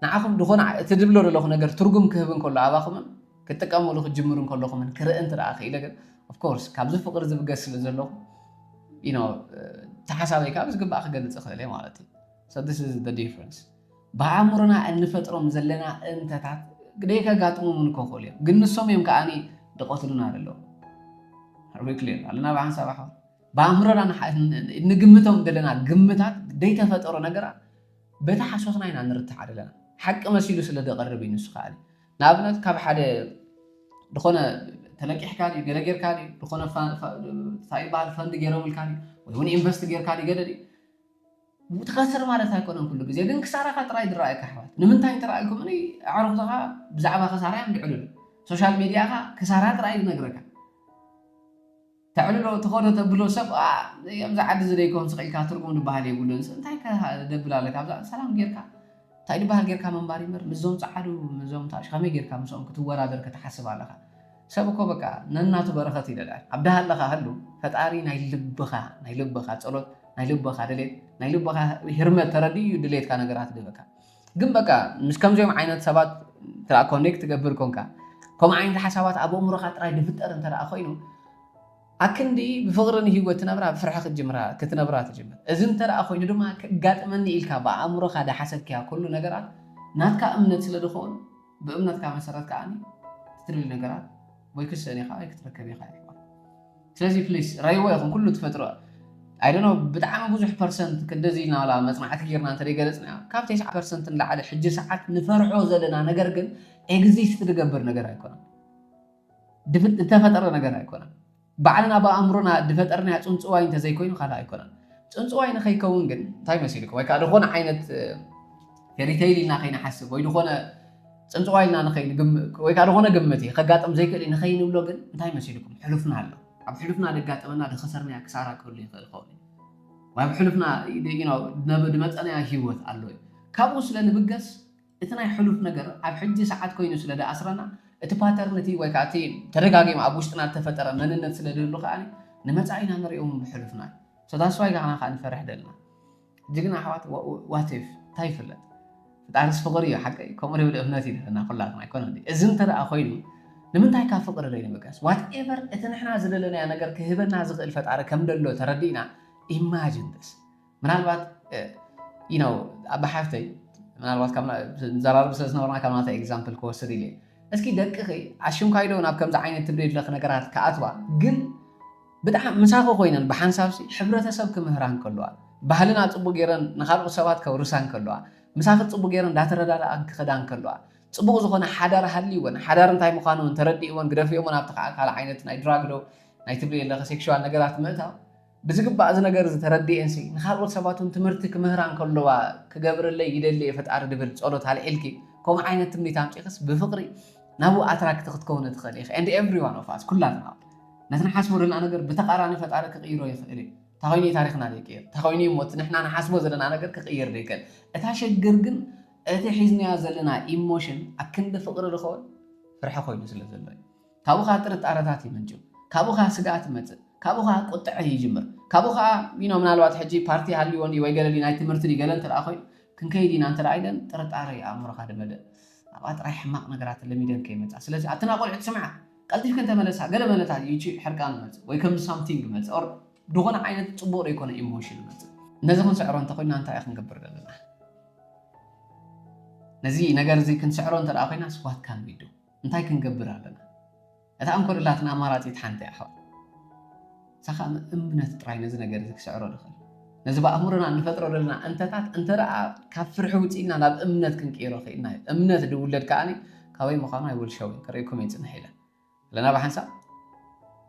ንዓኹም ዝኾነ ዓ- እቲ ዝብሎ ዘለኹ ነገር ትርጉም ክህብ እንከሎ ኣባኹምን ክትጥቀምሉ ክትጅምሩ እንከለኹምን ክርኢ እንተ ደኣ ክኢለ ግን፣ of course ካብዚ ፍቕሪ ዝብገስ ስለ ዘለኹ you know ተሓሳበይ ካብ ዝግባእ ክገልጽ እኽእል እየ ማለት እዩ። So this is the difference። ብኣእምሮና እንፈጥሮም ዘለና እንተታት ደይከጋጥሞም እውን ክኽእሉ እዮም፣ ግን ንሶም እዮም ከዓኒ ድቐትሉና ዘለዉ። Are we clear ኣለና ብሓንሳብ ኣሕዋት? ብኣእምሮና ንሓ- ንግምቶም ዘለና ግምታት ደይተፈጠሮ ነገራት በቲ ሓሶትና ኢና ንርትዓ ዘለና። ሓቂ መሲሉ ስለ ደቐርብ እዩ ንሱ ከዓኒ። ንኣብነት ካብ ሓደ ዝኾነ ተለቂሕካ ድዩ፣ ገለ ጌርካ ድዩ፣ ዝኾነ ፋ- ፋ- እንታይ ይበሃል ፈንድ ገይሮምልካ ድዩ፣ ወይ እውን ኢንቨስት ጌርካ ድዩ፣ ገለ ድዩ ትኸስር ማለት ኣይኮነን። ኩሉ ግዜ ግን ክሳራኻ ጥራይ ዝረኣየካ ኣሕዋት። ንምንታይ እንተረኣልኩም እኒ ኣዕሩኽትኻ ብዛዕባ ክሳራ እዮም ዝዕልሉ። ሶሻል ሚድያኻ ክሳራ ጥራይ እዩ ዝነግረካ። ተዕልሎ ተኸዶ ተብሎ ሰብ "ኣ፣ ኣብዚ ዓዲ እዚ ደይኮን ስቕ ኢልካ ትርጉም ዝበሃል የብሉን። እንታይ ከ ደብል ኣለካ ኣብዛ ሰላም ጌርካ እንታይ ዝበሃል ጌርካ ምንባር ይምበር ምስዞም ጸዓዱ ምስዞም ታሽ ከመይ ጌርካ ምስኦም ክትወዳደር ክትሓስብ ኣለኻ? ሰብ እኮ በቃ ነናቱ በረኸት ይደልያ ኣብ ደሃ ኣለኻ ህሉ ፈጣሪ ናይ ልብኻ ናይ ልብኻ ጸሎት ናይ ልብኻ ድሌት ናይ ልብኻ ህርመት ተረዲኡ እዩ ድሌትካ ነገራት ድበካ። ግን በቃ ምስ ከምዚኦም ዓይነት ሰባት እንተ ኮኔክት ትገብር ኮንካ ከምኡ ዓይነት ሓሳባት ኣብ ኣእምሮኻ ጥራይ ድፍጠር እንተ ኮይኑ ኣክንዲ ብፍቕሪ ንህይወት ትነብራ ብፍርሒ ክትጅምራ ክትነብራ ትጅምር። እዚ እንተ ደኣ ኮይኑ ድማ ከጋጥመኒ ኢልካ ብኣእምሮኻ ዳሓሰብክያ ኩሉ ነገራት ናትካ እምነት ስለ ድኸውን ብእምነትካ መሰረት ከዓኒ ትትልል ነገራት ወይ ክስእን ኢኻ ወይ ክትረከብ ኢኻ። ስለዚ ፕሊስ ረይዎ ኢኹም ኩሉ ትፈጥሮ ኣይደኖ ብጣዕሚ ብዙሕ ፐርሰንት ክንደዚ ኢልና ዋላ መፅናዕቲ ጌርና እንተ ገለፅና ካብ ተስዓ ፐርሰንት ንላዕሊ ሕጂ ሰዓት ንፈርሖ ዘለና ነገር ግን ኤግዚስት ዝገብር ነገር ኣይኮነን። ድፍት- ዝተፈጠረ ነገር ኣይኮነን። ባዕልና ብኣእምሮና ዝፈጠርናዮ ፅንፅዋይ እንተዘይኮይኑ ካልእ ኣይኮነን። ፅንፅዋይ ንኸይከውን ግን እንታይ መሲልኩም ወይ ከዓ ዝኾነ ዓይነት ፌሪተይል ኢልና ከይንሓስብ ወይ ዝኾነ ፅንፅዋይ ኢልና ንኸይንግም- ወይ ከዓ ዝኾነ ግምት እዩ ከጋጥም ዘይክእል እዩ ንኸይንብሎ ግን እንታይ መሲልኩም ሕሉፍና ኣሎ። ኣብ ሕሉፍና ደጋጠመና ድኸሰርናያ ክሳራ ክህሉ ይኽእል ይኸውን እዩ። ወይ ኣብ ሕሉፍና you know ድመ- ድመፀናያ ህይወት ኣሎ እዩ። ካብኡ ስለ ንብገስ እቲ ናይ ሕሉፍ ነገር ኣብ ሕጂ ሰዓት ኮይኑ ስለ ደኣስረና እቲ ፓተርን እቲ ወይ ከዓ እቲ ተደጋጊሙ ኣብ ውሽጥና ዝተፈጠረ መንነት ስለ ድህሉ ከዓ ንመፃኢና ንሪኦም ብሕሉፍና እዩ። So that's why ከዓ ንፈርሕ ደልና ጅግና ኣሕዋት። What if እንታይ ይፍለጥ? ፍጣርስ ፍቕሪ እዩ ሓቀይ ከምኡ ድብል እምነት እዩ ዘለና ኩላትና ኣይኮነ እዚ እንተ ደኣ ኮይኑ ንምንታይ ካብ ፍቕሪ ደይ ንብገስ whatever እቲ ንሕና ዝደለናዮ ነገር ክህበና ዝኽእል ፈጣሪ ከም ደሎ ተረዲእና ኢማጅን this ምናልባት you know ኣባ ሓፍተይ ምናልባት ካብ ዘራርብ ስለ ዝነበርና ካብ ናታ ኤግዛምፕል ክወስድ ኢለ እስኪ ደቅኺ ኣሽምካይዶ ናብ ከምዚ ዓይነት ትብደይ ድለኽ ነገራት ክኣትዋ ግን ብጣዕሚ ምሳኺ ኮይነን ብሓንሳብሲ ሕብረተሰብ ክምህራ እንከለዋ ባህልና ፅቡቅ ገይረን ንካልኦት ሰባት ከውርሳ እንከለዋ ምሳኺ ፅቡቅ ገይረን እንዳተረዳዳኣ ክኸዳ እንከለዋ ፅቡቅ ዝኾነ ሓዳር ሃልይወን ሓዳር እንታይ ምዃኑ እውን ተረዲእወን ግደፍዮሞ ናብቲ ከዓ ካልእ ዓይነት ናይ ድራግ ዶ ናይ ትብሊ ኣለኺ ሴክሽዋል ነገራት ምእታው ብዝግባእ እዚ ነገር እዚ ተረዲኤንሲ ንካልኦት ሰባት እውን ትምህርቲ ክምህራ እንከለዋ ክገብረለይ ይደሊ እየ ፈጣሪ ድብል ፀሎት ኣልዒልኪ ከምኡ ዓይነት ትምኒት ኣምፂኽስ ብፍቅሪ ናብኡ ኣትራክት ክትከውኒ ትኽእል ኢኺ and every one of us ኩላትና ነቲ ንሓስቦ ዘለና ነገር ብተቓራኒ ፈጣሪ ክቕይሮ ይኽእል እዩ። እንታይ ኮይኑ እዩ ታሪኽና ዘይቅየር? እንታይ ኮይኑ እዩ እሞ እቲ ንሕና ንሓስቦ ዘለና ነገር ክቕየር ዘይክእል? እታ ሽግር ግን እቲ ሒዝናዮ ዘለና ኢሞሽን ኣክንዲ ፍቕሪ ዝኸውን ፍርሒ ኮይኑ ስለ ዘሎ እዩ። ካብኡ ከዓ ጥርጣረታት ይምንጭው። ካብኡ ከዓ ስግኣት ይመፅእ። ካብኡ ከዓ ቁጥዐ ይጅምር። ካብኡ ከዓ you know ምናልባት ሕጂ ፓርቲ ሃልይዎ እንድዩ ወይ ገለ ድዩ ናይ ትምህርቲ ድዩ ገለ እንተ ደኣ ኮይኑ ክንከይድ ኢና እንተ ደኣ ኢለን ጥርጣረ እዩ ኣእምሮኻ ድመልእ። ኣብኣ ጥራይ ሕማቕ ነገራት ለሚደን ከይመፃ። ስለዚ ኣተን ቆልዑት ስምዓ ቀልጢፍክን ተመለሳ ገለ መለታት ይቺ ሕርቃን ይመፅእ ወይ ከም ሳምቲንግ ይመፅእ or ዝኾነ ዓይነት ፅቡቕ ዘይኮነ ኢሞሽን ይመፅእ። ነዚ ክንስዕሮ እንተኮይና እንታይ እዩ ክንገብር ዘለና? ነዚ ነገር እዚ ክንስዕሮ እንተ ኮይና what can we do እንታይ ክንገብር ኣለና? እታ እንኮ ደላትና ኣማራፂት ሓንቲ እያ ሓው። እሳ ከዓ እምነት ጥራይ ነዚ ነገር እዚ ክስዕሮ ንኽእል። ነዚ ብኣእምሮና እንፈጥሮ ዘለና እንተታት እንተ ደኣ ካብ ፍርሒ ውፅእ ኢልና ናብ እምነት ክንቅይሮ ክኢልና እዩ። እምነት ድውለድ ከዓኒ ካበይ ምዃኑ ኣይወልሸው እዩ። ክርእየኩም እየ ፅንሕ ኢለ ኣለና ብሓንሳብ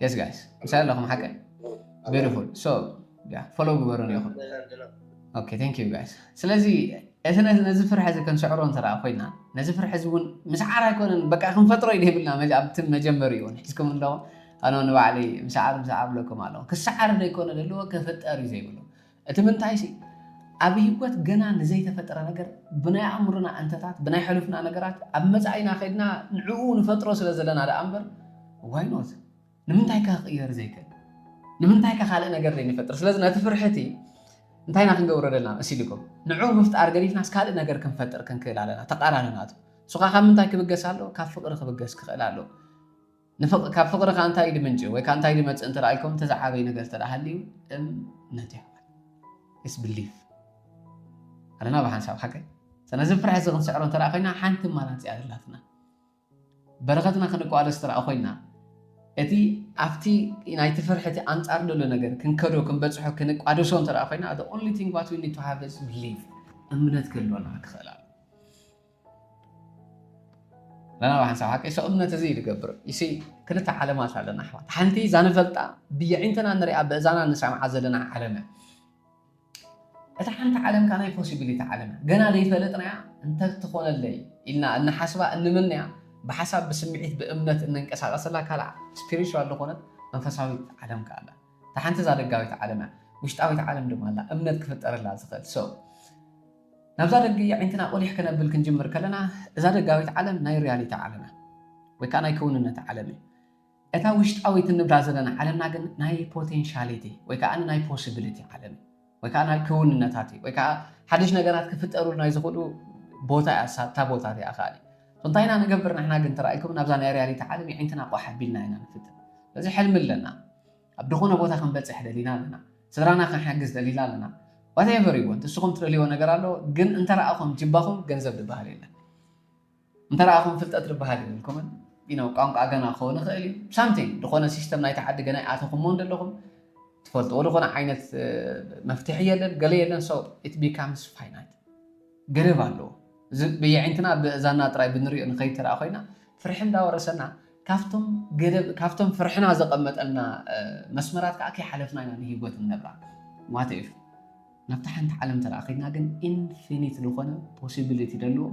Yes guys፣ ምሳሌ ኣለኹም ሓቀ? Beautiful። So yeah፣ follow ግበሩን ኢኹም። Okay, thank you guys። ስለዚ እቲ ነዚ ፍርሒ እዚ ክንስዕሮ እንተ ኮይና፣ ነዚ ፍርሒ እዚ እውን ምስዓር ኣይኮነን፣ በቃ ክንፈጥሮ እዩ ዘይብልና። ኣብቲ መጀመሪ እውን ሒዝኩም ኣለኹም። ኣነ ንባዕለይ ምስዓር ምስዓር ብለኩም ኣለኹ። ክሰዓር ዘይኮነ ዘለዎ ክፍጠር እዩ ዘይብሉ። እቲ ምንታይ ሲ ኣብ ህይወት ገና ንዘይተፈጠረ ነገር ብናይ ኣእምሮና እንተታት ብናይ ሕሉፍና ነገራት ኣብ መጻኢና ከድና ንዕኡ ንፈጥሮ ስለ ዘለና ደኣ እምበር፣ why not? ንምንታይ ከ ክቕየር ዘይክእል? ንምንታይ ከ ካልእ ነገር ዘይንፈጥር? ስለዚ ነቲ ፍርሒ እቲ እንታይ ኢና ክንገብሮ ዘለና መሲልኩም? ንዕኡ ምፍጣር ገዲፍናስ ካልእ ነገር ክንፈጥር ክንክእል ኣለና። ተቓራኒ ናቱ። ንሱ ካብ ምንታይ ክብገስ ኣሎ? ካብ ፍቕሪ ክብገስ ክኽእል ኣሎ። ካብ ፍቕሪ ከ እንታይ ድምንጭ ወይ ከ እንታይ ድመፅእ እንተ ኢልኩም፣ ተዝዓበይ ነገር እንተ ሃልዩ እምነት እዩ። It's belief ኣለና ብሓንሳብ ሓቀይ። ነዚ ፍርሒ እዚ ክንስዕሮ እንተ ኮይና ሓንቲ ኣማራፂ ኣለትና። በረኸትና ክንቋደስ እንተ ኮይና፣ እቲ ኣብቲ ናይቲ ፍርሒ እቲ ኣንጻር ዘሎ ነገር ክንከዶ ክንበጽሖ ክንቋደሶ እንተ ኮይና፣ the only thing what we need to have is belief፣ እምነት ክህልወና ክኽእል ኣሎ። ለና ብሓንሳብ ሓቂ ሰው እምነት እዚ ይገብር። ይሲ ክልተ ዓለማት ኣለና ኣሕዋት። ሓንቲ እዛ ንፈልጣ ብየዒንትና ንሪኣ ብእዛና ንሰምዓ ዘለና ዓለም እያ። እታ ሓንቲ ዓለም ከኣ ናይ possibility ዓለም እያ። ገና ዘይፈለጥናያ እንተትኾነለይ ኢልና እንሓስባ እንምንያ፣ ብሓሳብ ብስምዒት ብእምነት እንንቀሳቐሰላ ካልኣ ስፒሪቹዋል ዝኾነት መንፈሳዊት ዓለም ከኣ ኣላ። እታ ሓንቲ እዛ ደጋዊት ዓለም እያ። ውሽጣዊት ዓለም ድማ ኣላ እምነት ክፍጠረላ ዝኽእል። So ናብዛ ደጊ ኣዒንትና ቆሊሕ ከነብል ክንጅምር ከለና፣ እዛ ደጋዊት ዓለም ናይ ሪያሊቲ ዓለም እያ፣ ወይ ከዓ ናይ ክውንነት ዓለም እዩ። እታ ውሽጣዊት እንብላ ዘለና ዓለምና ግን ናይ ፖቴንሻሊቲ ወይ ከዓ ናይ ፖሲቢሊቲ ዓለም እዩ፣ ወይ ከዓ ናይ ክውንነታት እዩ፣ ወይ ከዓ ሓድሽ ነገራት ክፍጠሩ ናይ ዝኽእሉ ቦታ እያ። እሳ እታ ቦታ እዚኣ ከኣ እንታይና ንገብር ንሕና ግን ተራእይኩም ናብዛ ናይ ሪያሊቲ ዓለም የዒንትና ቆሕ ኣቢልና ኢና ንፍትን። ስለዚ ሕልሚ ኣለና፣ ኣብ ዝኾነ ቦታ ክንበፅሕ ደሊና ኣለና፣ ስድራና ክንሓግዝ ደሊና ኣለና። ዋቴቨር ይወንት እስኹም ትደልይዎ ነገር ኣሎ፣ ግን እንተረኣኹም ጅባኹም ገንዘብ ዝበሃል የለን። እንተረኣኹም ፍልጠት ዝበሃል የብልኩምን። You know፣ ቋንቋ ገና ክኸውን ይኽእል እዩ። ሳምቲንግ ዝኾነ ሲስተም ናይቲ ዓዲ ገና ይኣተኹምዎ እንደለኹም ትፈልጥዎ ዝኾነ ዓይነት መፍትሒ የለን፣ ገለ የለን። So it becomes finite፣ ገደብ ኣለዎ። እዚ ብየዒንትና ብእዛና ጥራይ ብንሪኦ ንኸይድ ተረኣ ኮይና ፍርሒ እንዳወረሰና ካብቶም ገደብ ካብቶም ፍርሕና ዘቐመጠልና መስመራት ከዓ ከይሓለፍና ኢና ንህይወት ንነብራ። What if ናብታ ሓንቲ ዓለም ተረኣ ከድና ግን ኢንፊኒት ዝኾነ ፖሲቢሊቲ ዘለዎ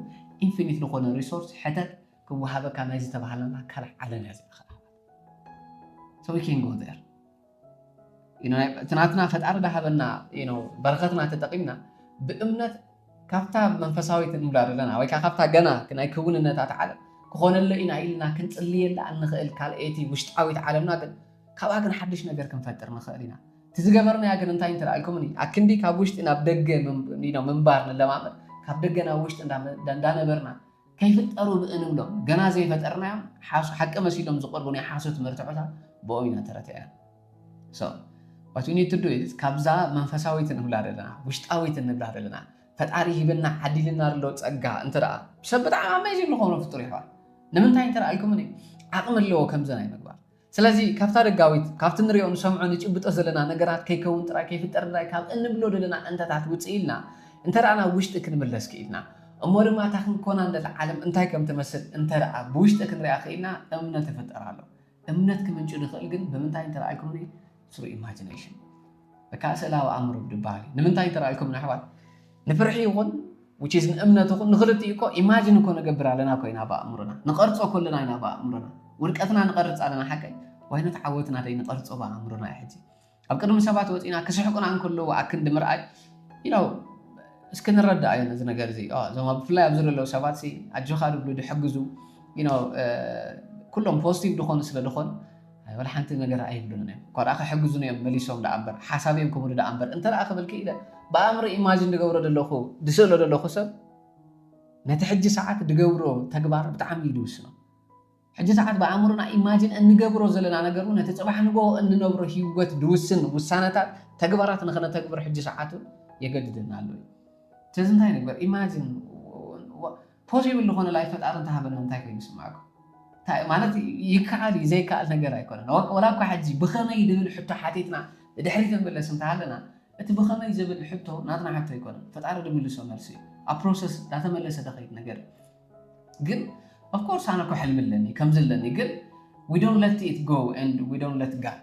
ኢንፊኒት ዝኾነ ሪሶርስ ሕተት ክወሃበካ ናይ ዝተባሃለና ካልእ ዓለም እያ እዚኣ። So we can go there። እቲ ናትና ፈጣሪ ዳሃበና በረኸትና ተጠቒምና ብእምነት ካብታ መንፈሳዊት እንብላ ዘለና ወይ ከዓ ካብታ ገና ናይ ክውንነታት ዓለም ክኾነሎ ኢና ኢልና ክንጽልየላ እንኽእል ካልኣይቲ ውሽጣዊት ዓለምና ግን ካብኣ ግን ሓድሽ ነገር ክንፈጥር ንኽእል ኢና። እቲ ዝገበርናያ ግን እንታይ እንተ ኢልኩምኒ፣ ኣክንዲ ካብ ውሽጢ ናብ ደገ ምንባር ንለማመድ፣ ካብ ደገ ናብ ውሽጢ እንዳነበርና ከይፍጠሩ ብእንብሎም ገና ዘይፈጠርናዮም ሓቂ መሲሎም ዝቐርቡ ናይ ሓሶት መርትዖታት ብኦም ኢና ተረቲዕና። So what we need to do is ካብዛ መንፈሳዊት ንብላ ዘለና ውሽጣዊት ንብላ ዘለና ፈጣሪ ሂበና ዓዲልና ኣሎ ጸጋ እንተ ደኣ ሰብ ብጣዕሚ ኣሜዚንግ ዝኾነ ፍጡር ይሕዋት ንምንታይ እንተ ደኣ ኢልኩምኒ ዓቕሚ ኣለዎ ከምዚ ናይ ምግባር። ስለዚ ካብታ ደጋዊት ካብቲ ንሪኦ ንሰምዖ ንጭብጦ ዘለና ነገራት ከይከውን ጥራይ ከይፍጠር ጥራይ ካብ እንብሎ ዘለና እንተታት ውፅእ ኢልና እንተ ደኣ ናብ ውሽጢ ክንምለስ ክኢልና እሞ ድማ እታ ክንኮና እንደላ ዓለም እንታይ ከም ትመስል እንተ ደኣ ብውሽጢ ክንሪኣ ክኢልና እምነት ይፍጠር ኣሎ። እምነት ክምንጩ ዝኽእል ግን ብምንታይ እንተ ደኣ ኢልኩምኒ through imagination በካ ስእላዊ ኣእምሮ ብድባሃል እዩ። ንምንታይ እንተ ደኣ ኢልኩምኒ ኣሕዋት ንፍርሒ ይኹን which is ንእምነት ይኹን ንኽልቲኡ እኮ ኢማጂን እኮ ንገብር ኣለና እኮ ኢና ብኣእምሮና ንቐርጾ እኮ ኣለና ኢና ብኣእምሮና ውድቀትና ንቐርጽ ኣለና ሓቀይ ዋይነት ዓወትና ደይ ንቐርጾ ብኣእምሮና እዩ ሕጂ ኣብ ቅድሚ ሰባት ወፂና ክስሕቁና እንከለዉ ኣክንዲ ምርኣይ you know እስኪ ንረዳእ እዩ ነዚ ነገር እዚ እዞም ብፍላይ ኣብዚ ዘለዉ ሰባት ሲ ኣጆኻ ድብሉ ድሕግዙ you know ኩሎም ፖዚቲቭ ድኾኑ ስለ ድኾኑ ወላ ሓንቲ ነገር ኣይብሉን እዮም እኳ ደኣ ክሕግዙን እዮም መሊሶም ደኣ እምበር ሓሳብ እዮም ክብሉ ደኣ እምበር እንተ ደኣ ክብል ክኢለ ብኣእምሮ ኢማጂን ድገብሮ ዘለኹ ድስእሎ ዘለኹ ሰብ ነቲ ሕጂ ሰዓት ድገብሮ ተግባር ብጣዕሚ እዩ ድውስኖ ሕጂ ሰዓት ብኣእምሮና ኢማጂን እንገብሮ ዘለና ነገር እውን ነቲ ፅባሕ ንጎ እንነብሮ ህይወት ድውስን ውሳነታት ተግባራት ንክነተግብር ሕጂ ሰዓት እውን የገድደና ኣሎ ስለዚ እንታይ ንግበር ኢማጂን ፖሲብል ዝኾነ ላይፍ ፈጣሪ እንተሃበና እንታይ ኮይኑ ይስማዕኩም ማለት ይከኣል እዩ ዘይከኣል ነገር ኣይኮነን ወላ እኳ ሕጂ ብኸመይ ድብል ሕቶ ሓቲትና ንድሕሪት ንምለስ እንተሃለና እቲ ብኸመይ ዝብል ሕቶ ናትና ሕቶ ኣይኮነን ፈጣሪ ድምልሶ መልሲ እዩ ኣብ ፕሮሰስ ዳተመለሰ ደኸይድ ነገር እዩ ግን ኦፍኮርስ ኣነ ኮ ሕልሚ ኣለኒ ከምዚ ኣለኒ ግን we don't let it go and we don't let God.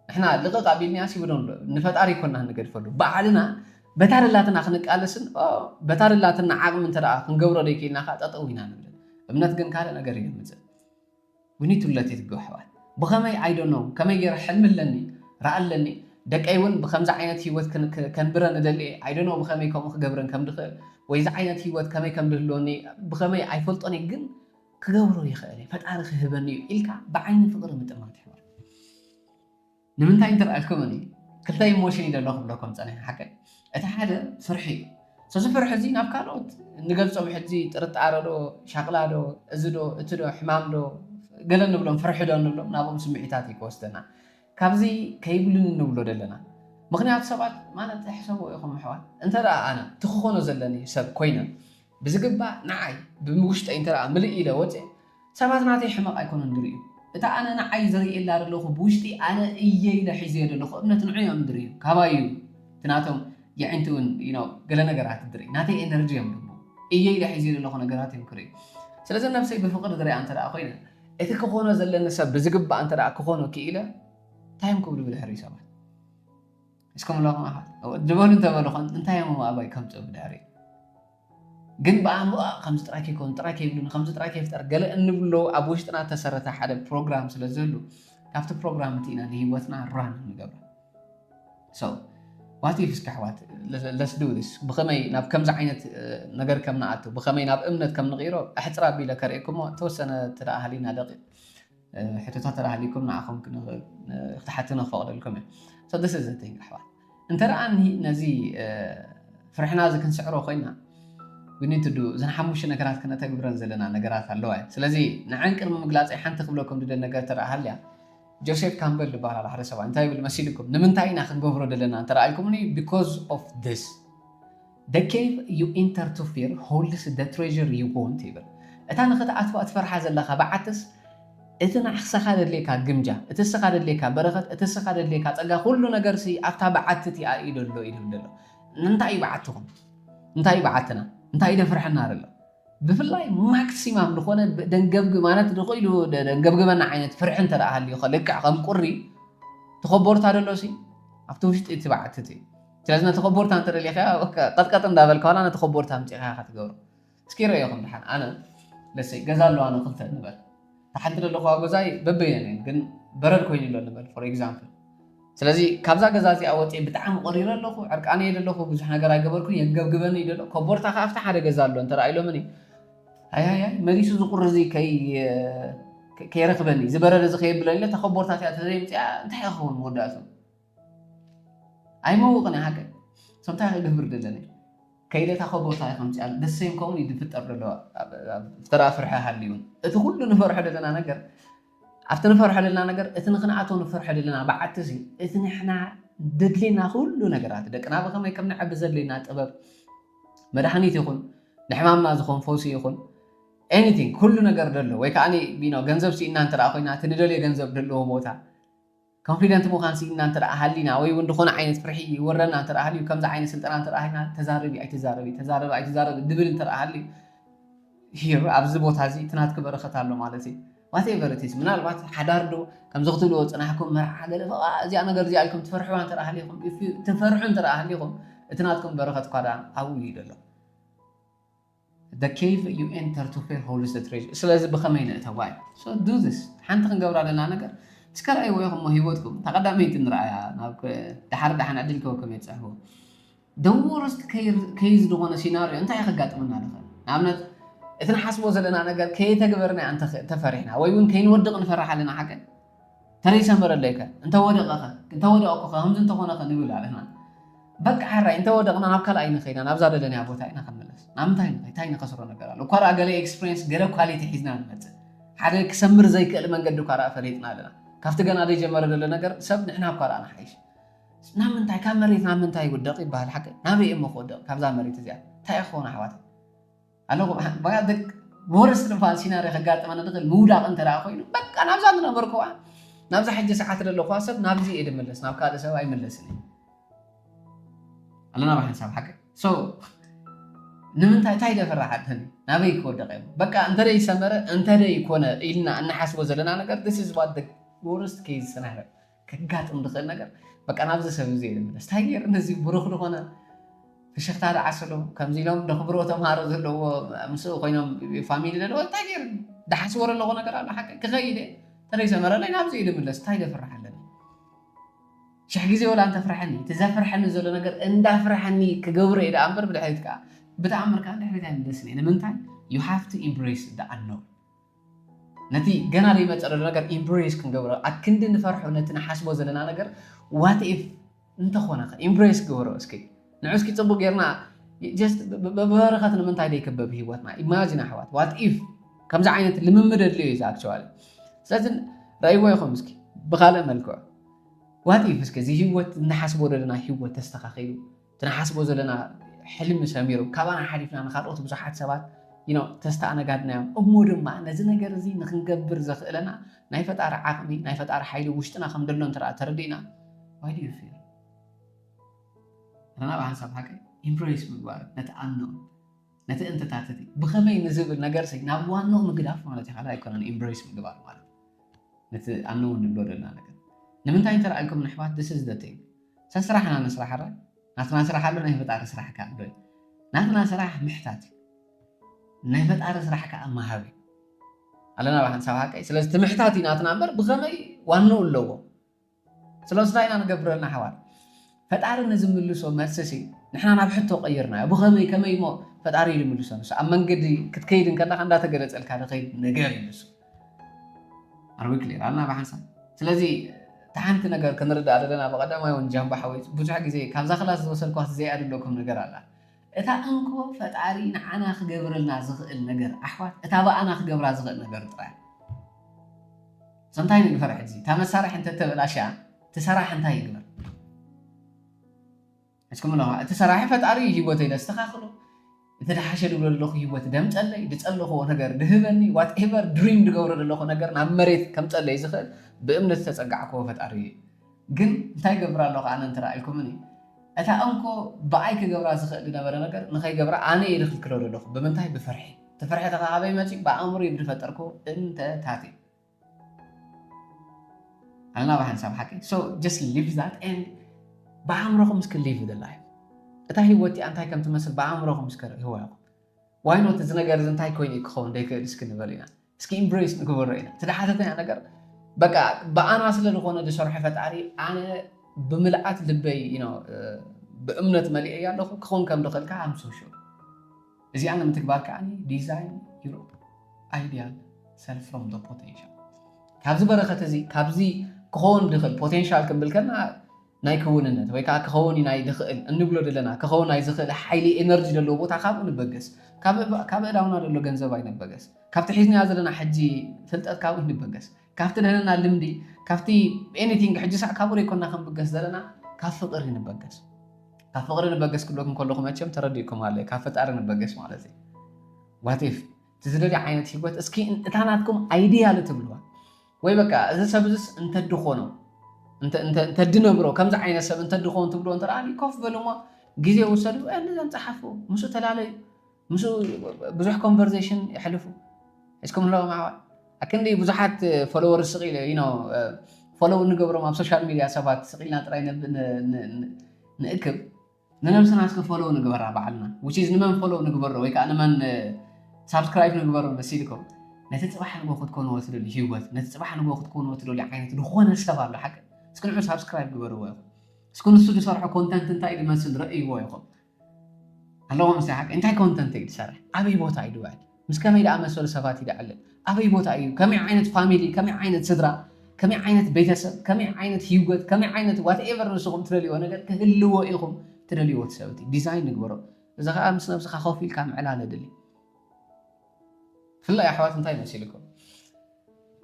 ንሕና ልቕቕ ኣቢልናያሲ we don't ንፈጣሪ ይኮና ንገድፈሉ ባዕልና በታ ደላትና ክንቃለስን በታ ደላትና ዓቕሚ እንተ ክንገብሮ ደይክኢልና ከዓ ጠጠው ኢና ንብል። እምነት ግን ካልእ ነገር እዩ ምፅእ። We need to let it go ኣሕዋት። ብኸመይ I don't know፣ ከመይ ገይረ ሕልሚ ኣለኒ፣ ራእ ኣለኒ፣ ደቀይ እውን ብኸምዚ ዓይነት ህይወት ከንብረ ንደሊ። I don't know ብኸመይ ከምኡ ክገብረን ከም ድኽእል ወይ እዚ ዓይነት ህይወት ከመይ ከም ድህልወኒ ብኸመይ ኣይፈልጦን፣ ግን ክገብሮ ይኽእል እየ፣ ፈጣሪ ክህበኒ እዩ ኢልካ ብዓይኒ ፍቅሪ ምጥማት ይሕዋት። ንምንታይ እንተርኣልኩምኒ ክልተ ኢሞሽን እዩ ዘሎ ክብለኩም ፀኒሐ ሓቀይ። እቲ ሓደ ፍርሒ እዩ። እዚ ፍርሒ እዚ ናብ ካልኦት እንገልፆም ሕዚ ጥርጣረ ዶ፣ ሻቕላ ዶ፣ እዚ ዶ፣ እቲ ዶ፣ ሕማም ዶ፣ ገለ ንብሎም ፍርሒ ዶ ንብሎም ናብኦም ስምዒታት እዩ ክወስደና። ካብዚ ከይብሉኒ ንብሎ ዘለና። ምክንያቱ ሰባት ማለት ሕሰቦ ኢኹም ኣሕዋት። እንተ ደኣ ኣነ እቲ ክኾኖ ዘለኒ ሰብ ኮይነ ብዝግባእ ንዓይ ብምውሽጠይ እንተ ደኣ ምልእ ኢለ ወፅእ ሰባት ናተይ ሕመቕ ኣይኮነን ድርእዩ። እታ ኣነ ንዓይ ዝርእየላ ዘለኹ ብውሽጢ ኣነ እየ ኢለ ሒዘዮ ዘለኹ እምነት ንዑ እዮም ድርእዩ። ካባይ እዩ እቲ ናቶም የዒንቲ እውን you know ገለ ነገራት ድርኢ ናተይ ኤነርጂ እዮም ድቡ እየ ኢለ ሒዘዮ ዘለኹ ነገራት እዮም ክርእዩ። ስለዚ ነብሰይ ብፍቕሪ ዝሪኣ እንተ ደኣ ኮይነ እቲ ክኾኖ ዘለኒ ሰብ ብዝግባእ እንተ ደኣ ክኾኖ ክኢለ እንታይ እዮም ክብሉ ብድሕሪ ሰባት እስከ ምለኹም ኣሓት ድበሉ እንተበሉ ኾን እንታይ እዮም ኣባይ ከምፅእ ብድሕሪ ግን ብኣእምሮ ከምዚ ጥራይ ከይኮን ጥራይ ከይብሉን ከምዚ ጥራይ ከይፍጠር ገለ እንብሎ ኣብ ውሽጥና እተሰረተ ሓደ ፕሮግራም ስለ ዝህሉ ካብቲ ፕሮግራም እቲ ኢና ንህይወትና ራን ንገብራ። So what if እስኪ ኣሕዋት let's do this ብኸመይ ናብ ከምዚ ዓይነት ነገር ከም ንኣቱ ብኸመይ ናብ እምነት ከም ንቕይሮ ኣሕፅር ኣቢለ ከርእየኩሞ ተወሰነ ተደኣ ሃሊና ደቂቕ ሕቶታት ተዳሃሊኩም ንዓኹም ክትሓትነ ክፈቕደልኩም እየ። So this is the thing ኣሕዋት። እንተ ደኣ ነዚ ፍርሕና እዚ ክንስዕሮ ኮይና we need to do እዘን ሓሙሽተ ነገራት ክነተግብረን ዘለና ነገራት ኣለዋ እየ። ስለዚ ንዓን ቅድሚ ምግላፀይ ሓንቲ ክብለኩም ድደል ነገር ተደኣ ሃልያ ጆሴፍ ካምበል ዝበሃል ሓደ ሰብኣይ እንታይ ይብል መሲልኩም ንምንታይ ኢና ክንገብሮ ዘለና እንተ ደኣ ኢልኩምኒ because of this The cave you enter to fear holds the treasure you want ይብል። እታ ንኽትኣትዋ ትፈርሓ ዘለኻ በዓትስ እቲ ንዓኽሰኻ ደድልየካ ግምጃ፣ እቲ እስኻ ደድልየካ በረኸት፣ እቲ እስኻ ደድልየካ ጸጋ ኩሉ ነገርሲ ኣብታ በዓቲ እቲኣ እዩ ደሎ እዩ ድብል ደሎ። እንታይ እዩ በዓትኹም? እንታይ እዩ በዓትና? እንታይ እዩ ደፍርሐና ደሎ? ብፍላይ ማክሲማም ዝኾነ ደንገብግ ማለት ድኾ ኢሉ ደንገብግበና ዓይነት ፍርሒ እንተ ደኣ ሃልዩ ልክዕ ከም ቁሪ ተኸቦርታ ደሎሲ ኣብቲ ውሽጢ እቲ በዓቲ እቲ እዩ። ስለዚ ነቲ ኮቦርታ እንተደሊኻ ቀጥቀጥ እንዳበልካ ዋላ ነቲ ኮቦርታ ኣምፂኻ ኢኻ ትገብሮ። እስኪ ረእየኹም ደሓን ኣነ ለሰይ ገዛ ኣለዋ ነ ክልተ ንበል። እታ ሓንቲ ዘለኹዋ ገዛይ በበይነን እየን ግን በረድ ኮይኑ ኣሎ ንበል for example። ስለዚ ካብዛ ገዛ እዚኣ ወፂአ ብጣዕሚ ቆሪረ ኣለኹ፣ ዕርቃነ እየ ዘለኹ፣ ብዙሕ ነገር ኣይገበርኩን፣ የንገብግበኒ እዩ ዘሎ። ኮቦርታ ከዓ ኣብቲ ሓደ ገዛ ኣሎ እንተ ኢሎምኒ ኣይሃይሃይ መሊሱ ዝቁሪ እዚ ከይረኽበኒ ዝበረደ እዚ ከየብለኒ እታ ኮቦርታ እቲኣ ተዘይምፅኣ እንታይ ክኸውን መወዳእቱ? ኣይመውቕን እየ ሓቀይ። So እንታይ ክገብር ደለኒ? ከይደ እታ ኮቦርታ እየ ከምፅኣ ደሰይም ከምኡ እዩ ዝፍጠር ዘሎ። ተራ ፍርሒ ሃልዩን እቲ ኩሉ ንፈርሖ ደለና ነገር ኣብቲ ንፈርሖ ደለና ነገር እቲ ንክንኣቶ ንፈርሖ ደለና በዓቲ ሲ እቲ ንሕና ደድሌና ኩሉ ነገራት ደቅና ብከመይ ከም ንዕቢ ዘድሌና ጥበብ መድሓኒት ይኹን ንሕማምና ዝኾን ፈውሲ ይኹን anything ኩሉ ነገር ደሎ ወይ ከዓ ገንዘብ ስኢና እንተ ኮይና እቲ ንደልዮ ገንዘብ ደለዎ ቦታ ኮንፊደንት ምዃን ስኢና እንተ ሃሊና ወይ እውን ዝኾነ ዓይነት ፍርሒ ይወረና እንተ ሃልዩ ከምዚ ዓይነት ስልጠና እንተ ሃሊና ተዛረቢ ኣይትዛረቢ ተዛረቢ ኣይትዛረቢ ድብል እንተ ሃልዩ ሂር ኣብዚ ቦታ እዚ ትናትክ በረኸት ኣሎ ማለት እዩ። ዋቴቨር ኢትስ ምናልባት ሓዳር ዶ ከምዚ ክትብልዎ ፅናሕኩም መርዓ ገለ እዚኣ ነገር እዚኣ ኢልኩም ትፈርሕዋ እንተ ሃሊኹም ትፈርሑ እንተ ሃሊኹም እቲ ናትኩም በረኸት እኳ ኣብኡ እዩ ዘሎ። The cave you enter to fear holds the treasure ስለዚ ብኸመይ ንእተዋ እዩ። So do this ሓንቲ ክንገብራ ዘለና ነገር እስከ ረኣይዎ ኢኹም ሞ ህይወትኩም እታ ቀዳመይቲ ንረኣያ ናብ ደሓር ደሓን ዕድል ክበኩም እየ ትፅሕፍዎ። The worst case ዝኾነ ሲናሪዮ እንታይ ከጋጥመና ንኽእል? ንኣብነት እቲ ንሓስቦ ዘለና ነገር ከየተግበርና ተፈሪሕና ወይ እውን ከይንወድቕ ንፈርሕ ኣለና ሓቀ ተለይሰመረለይከ እንተወደቐኸ እንተወደቕኩኸ ከምዚ እንተኾነኸ ንብል ኣለና። በቃ ሕራይ እንተወደቕና ናብ ካልኣይ ንኸይና ናብዛ ደለናያ ቦታ ኢና ክንምለስ። ናብ ምንታይ ንኸይ እንታይ ንኸስሮ ነገር ኣሎ? እኳ ደኣ ገለ ኤክስፕሪንስ ገለ ኳሊቲ ሒዝና ንመፅእ። ሓደ ክሰምር ዘይክእል መንገዲ እኳ ደኣ ፈሊጥና ኣለና። ካብቲ ገና ዘይጀመረ ዘሎ ነገር ሰብ ንሕና እኳ ደኣ ንሓይሽ። ናብ ምንታይ ካብ መሬት ናብ ምንታይ ይውደቕ ይበሃል ሓቂ? ናበይ እሞ ክወደቕ ካብዛ መሬት እዚኣ? እንታይ ክኸውን ኣሕዋት? ኣለኹ በቃ ደቅ ወርስ ንፋን ሲናሪ ከጋጥመና ንኽእል ምውዳቕ እንተ ደኣ ኮይኑ በቃ ናብዛ ዝነበርኩዋ ናብዛ ሕጂ ሰዓት ዘለኹዋ ሰብ ናብዚ እየ ድምለስ ናብ ካልእ ሰብ ኣይምለስን እየ። ኣለና ብሓንሳብ ሓቂ so ንምንታይ እንታይ ደፈራሓተኒ ናበይ ክወደቀ እየ በቃ እንተደይ ሰመረ እንተደይ ኮነ ኢልና እናሓስቦ ዘለና ነገር this is what the worst case scenario ከጋጥም ዝኽእል ነገር በቃ ናብዚ ሰብ እዚ የለምለስ እንታይ ገይር ነዚ ብሩኽ ዝኾነ ፍሽኽታ ደዓሰሎም ከምዚ ኢሎም ደኽብሮ ተምሃሮ ዘለዎ ምስኡ ኮይኖም ፋሚሊ ዘለዎ እንታይ ገይር ደሓስቦ ኣለኹ ነገር ኣሎ ሓቂ ክኸይድ እየ ተደይ ሰመረ ናይ ናብዚ እዩ ዝምለስ እንታይ ደፍርሕ ኣለኒ ሽሕ ግዜ ወላ እንተፍርሐኒ እቲ ዘፍርሐኒ ዘሎ ነገር እንዳፍርሐኒ ክገብሮ እየ ደኣ እምበር ብድሕሪት ከዓ ብተኣምር ከዓ ድሕሪት ኣይምለስን እየ ንምንታይ you have to embrace the unknown ነቲ ገና ዘይመፀ ዘሎ ነገር embrace ክንገብሮ ኣክንዲ ንፈርሖ ነቲ ንሓስቦ ዘለና ነገር what if እንተኾነ embrace ግበሮ እስኪ ንዑ እስኪ ፅቡቅ ጌርና just በበረኸት ንምንታይ ደይክበብ ህይወትና imagine ኣሕዋት what if ከምዚ ዓይነት ልምምድ ኣድልዮ እዩ actually ስለዚ ረእይዎ ኢኹም እስኪ ብካልእ መልክዑ what if እስኪ እዚ ህይወት እንሓስቦ ዘለና ህይወት ተስተካኪሉ እቲ ንሓስቦ ዘለና ሕልሚ ሰሚሩ ካባና ሓሊፍና ንካልኦት ብዙሓት ሰባት you know ተስተኣነጋድናዮም እሞ ድማ ነዚ ነገር እዚ ንክንገብር ዘኽእለና ናይ ፈጣሪ ዓቕሚ ናይ ፈጣሪ ሓይሊ ውሽጥና ከም ደሎ እንተ ተረዲእና why do you fear ረና ብሓንሳብ ሓቂ embrace ምግባር ነቲ unknown ነቲ እንተታት እቲ ብኸመይ ንዝብል ነገር ሲ ናብ ዋናው ምግዳፍ ማለት እዩ ካልእ ኣይኮነን embrace ምግባር ማለት ነቲ unknown ንብሎ ዘለና ነገር ንምንታይ እንተረኣልኩም ንሕዋት this is the thing ሰስራሕና ንስራሕ ራ ናትና ስራሕ ኣሎ ናይ ፈጣሪ ስራሕ ከዓ ኣሎ ናትና ስራሕ ምሕታት እዩ ናይ ፈጣሪ ስራሕ ከዓ መሃብ እዩ ኣለና ብሓንሳብ ሓቀይ ስለዚ እቲ ምሕታት እዩ ናትና እምበር ብኸመይ ዋንኡ ኣለዎ ስለዚ እንታይ ኢና ንገብረልና ኣሕዋት ፈጣሪ ንዝምልሶ መልሲ ሲ ንሕና ናብ ሕቶ ቀይርናዮ ብኸመይ ከመይ እሞ ፈጣሪ እዩ ዝምልሶ ንሱ ኣብ መንገዲ ክትከይድ እንከለካ እንዳተገለፀልካ ዝኸይድ ነገር እዩ ንሱ ኣርዊ ክሌር ኣልና ብሓንሳብ ስለዚ እቲ ሓንቲ ነገር ክንርዳእ ዘለና ብቀዳማይ እውን ጃምባ ሓወይ ብዙሕ ግዜ ካብዛ ክላስ ዝወሰድኳት ዘይኣድለኩም ነገር ኣላ እታ እንኮ ፈጣሪ ንዓና ክገብረልና ዝኽእል ነገር ኣሕዋት እታ ብኣና ክገብራ ዝኽእል ነገር ጥራይ ሰምታይ ንግበር ሕዚ እታ መሳርሒ እንተተበላሽያ እቲ ሰራሕ እንታይ ይግበር እስኩም ኣለዋ እቲ ሰራሒ ፈጣሪ እዩ ህይወተይ ዘስተካክሎ እቲ ድሓሸ ድብሎ ዘለኹ ህይወት ደምፀለይ ድፀለኽዎ ነገር ድህበኒ whatever dream ድገብሮ ዘለኹ ነገር ናብ መሬት ከምፀለይ ዝኽእል ብእምነት ዝተፀጋዕክዎ ፈጣሪ እዩ ግን እንታይ ገብር ኣለኹ ኣነ እንተ ኢልኩምኒ እታ እንኮ ብኣይ ክገብራ ዝኽእል ዝነበረ ነገር ንኸይገብራ ኣነ እየ ዝኽልክሎ ዘለኹ ብምንታይ ብፍርሒ እቲ ፍርሒ ተኻበይ መፂ ብኣእምሮ እዩ ዝፈጠርክዎ እንተታት እዩ ኣና ብሓንሳብ ሓቂ so just leave that and ብኣእምሮኹም እስኪ live the life እታ ህይወት እቲኣ እንታይ ከም ትመስል ብኣእምሮኹም እስከ ርእይዋ ኢኹም why not እዚ ነገር እዚ እንታይ ኮይኑ እዩ ክኸውን ዘይክእል እስኪ ንበል ኢና እስኪ embrace ንግበሮ ኢና እቲ ዝሓተተና ነገር በቃ ብኣና ስለ ዝኾነ ዝሰርሖ ፈጣሪ ኣነ ብምልኣት ልበይ ብእምነት መሊአ ኣለኹ ክኸውን ከም ዝኽእል ከዓ I'm so sure እዚኣ ንምትግባር ከዓ design your ideal self from the potential ካብዚ በረኸት እዚ ካብዚ ክኸውን ዝኽእል potential ክንብል ከለና ናይ ክውንነት ወይ ከዓ ክኸውን ናይ ዝኽእል እንብሎ ዘለና ክኸውን ናይ ዝኽእል ሓይሊ energy ዘለዎ ቦታ ካብኡ ንበገስ ካብ ኣእዳውና ዘሎ ገንዘብ ኣይንበገስ ካብቲ ሒዝናዮ ዘለና ሕጂ ፍልጠት ካብኡ ንበገስ ካብቲ ደህነና ልምዲ ካብቲ anything ሕጂ ሳዕ ካብኡ ዘይኮና ክንብገስ ዘለና ካብ ፍቅሪ ንበገስ ካብ ፍቅሪ ንበገስ ክብለኩም ከለኹ መቸም ተረዲእኩም ኣለ ካብ ፈጣሪ ንበገስ ማለት እዩ what if ትዝደልዮ ዓይነት ህይወት እስኪ እታ ናትኩም idea ትብልዋ ወይ በቃ እዚ ሰብ እዚስ እንተድኾኖ እንተድነብሮ ከምዚ ዓይነት ሰብ እንተድኾን ትብልዎ እንተ ኮፍ በሉ እሞ ግዜ ውሰዱ እነዛን ፀሓፉ ምስኡ ተላለዩ ምስኡ ብዙሕ conversation የሕልፉ እስኩም ኣለዎ ማዕዋ ኣክንዲ ብዙሓት follower ስቕ ኢለ follow እንገብሮም ኣብ social media ሰባት ስቕ ኢልና ጥራይ ንእክብ ንነብስና እስከ follow ንግበራ ባዕልና which is ንመን follow ንግበሮ ወይ ከዓ ንመን subscribe ንግበሮ መሲልኩም ነቲ ፅባሕ ንጎ ክትኮንዎ ትደልዩ ህይወት ነቲ ፅባሕ ንጎ ክትኮንዎ ትደልዩ ዓይነት ዝኾነ ሰብ ኣሎ ሓቂ እስኪ ንዑ subscribe ግበርዎ ኢኹም እስኪ ንሱ ዝሰርሖ content እንታይ ዝመስል ረእይዎ ኢኹም ኣለዎ ምስ ሓቂ እንታይ content እዩ ዝሰርሕ ኣበይ ቦታ እዩ ዝውዕል ምስ ከመይ ዝኣመሰሉ ሰባት ይድዕልል ኣበይ ቦታ እዩ ከመይ ዓይነት family ከመይ ዓይነት ስድራ ከመይ ዓይነት ቤተሰብ ከመይ ዓይነት ህይወት ከመይ ዓይነት whatever ንስኹም ትደልይዎ ነገር ክህልዎ ኢኹም ትደልይዎ እቲ ሰብ እቲ design ንግበሮ እዚ ከዓ ምስ ነብስኻ ኮፍ ኢልካ ምዕላል የድሊ ብፍላይ ኣሕዋት እንታይ መሲልኩም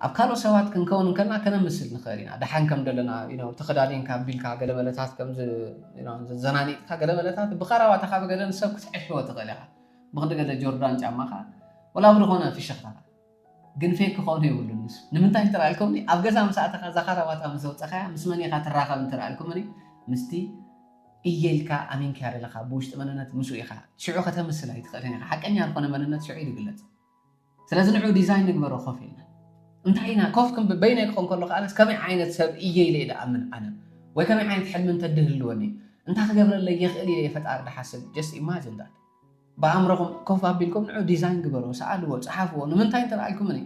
ኣብ ካልኦት ሰባት ክንከውን እንከልና ከነምስል ንኽእል ኢና ደሓን ከም ዘለና ተኸዳዲንካ ቢልካ ገለመለታት ከም ዘናኒጥካ ገለመለታት ብኸራባትኻ ብገለ ንሰብ ክትሕሽዎ ትኽእል ኢኻ ብክዲ ገለ ጆርዳን ጫማኻ ወላ ብዝኾነ ፍሽኽታኻ ግን ፌክ ክኸውን የብሉን ንሱ ንምንታይ ትረኣልኩምኒ ኣብ ገዛ ምስ ኣተኻ እዛ ካራባታ ምስ ኣውፀኻያ ምስ መን ኢኻ ትራኸብ እንትረኣልኩምኒ ምስቲ እየ ኢልካ ኣሚንካያ ዘለኻ ብውሽጢ መንነት ምስኡ ኢኻ። ሽዑ ከተምስል ኣይትኽእልን ኢኻ። ሓቀኛ ዝኾነ መንነት ሽዑ እዩ ዝግለጽ። ስለዚ ንዑ ዲዛይን ንግበሮ ኮፍ ኢልና። እንታይ ኢና ኮፍ ክንብል በይነይ ክኾን ከሎ ከኣነስ ከመይ ዓይነት ሰብ እየ ኢለ እየ ዝኣምን ኣነ? ወይ ከመይ ዓይነት ሕልሚ እንተድህልወኒ? እንታይ ክገብረለይ ይኽእል ኢለ እየ ፈጣሪ ዝሓስብ? Just imagine that። ብኣእምሮኹም ኮፍ ኣቢልኩም ንዑ ዲዛይን ግበርዎ፣ ሰኣልዎ፣ ጸሓፍዎ። ንምንታይ እንተልኣልኩምኒ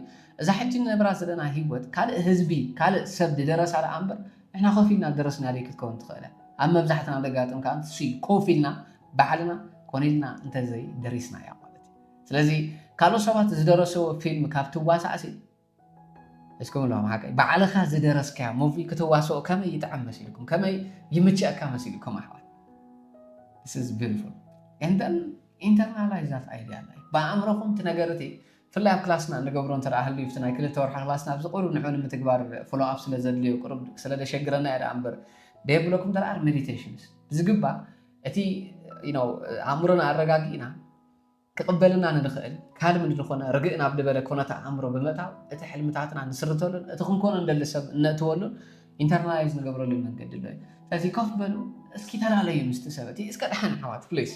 እዛ ሕጂ ንነብራ ዘለና ህይወት ካልእ ህዝቢ ካልእ ሰብ ዝደረሳ ደኣ እምበር ንሕና ኮፍ ኢልና ደረስና ደይ ክትከውን ትኽእለ። ኣብ መብዛሕትና ደጋጥም ከዓ ንሱ እዩ። ኮፍ ኢልና ባዕልና ኮነ ኢልና እንተዘይ ደሪስና እያ ማለት እዩ። ስለዚ ካልኦት ሰባት ዝደረስዎ ፊልም ካብ ትዋሳእሲ እስኩም ሎም ሓቀይ ባዕልኻ ዝደረስካያ ሙቪ ክትዋስኦ ከመይ ይጥዕም መሲልኩም ከመይ ይምችአካ መሲልኩም ኣሕዋት? This is beautiful and then internalize that idea ላይ ብኣእምሮኹም እቲ ነገር እቲ ፍላይ ኣብ ክላስና እንገብሮ እንተ ደኣ ህልዩ ናይ ክልተ ወርሒ ክላስና ኣብዚ ቁሩብ ንዑ ንምትግባር ፎሎ ኣፕ ስለ ዘድልዮ ቁሩብ ስለ ዘሸግረና እያ ደኣ እምበር ደየብለኩም እንተ ደኣ ሜዲቴሽንስ ብዝግባእ እቲ ኣእምሮና ኣረጋጊእና ክቕበልና ንኽእል ካልም ንዝኾነ ርግእ ናብ ዝበለ ኮነታ ኣእምሮ ብምእታው እቲ ሕልምታትና ንስርተሉን እቲ ክንኮኖ እንደሊ ሰብ እነእትወሉን ኢንተርናላይዝ ንገብረሉ መንገዲ ኣሎ እዩ። ስለዚ ኮፍ በሉ እስኪ ተላለዩ ምስቲ ሰበቲ እስከ ደሓን ኣሕዋት ፕሊስ።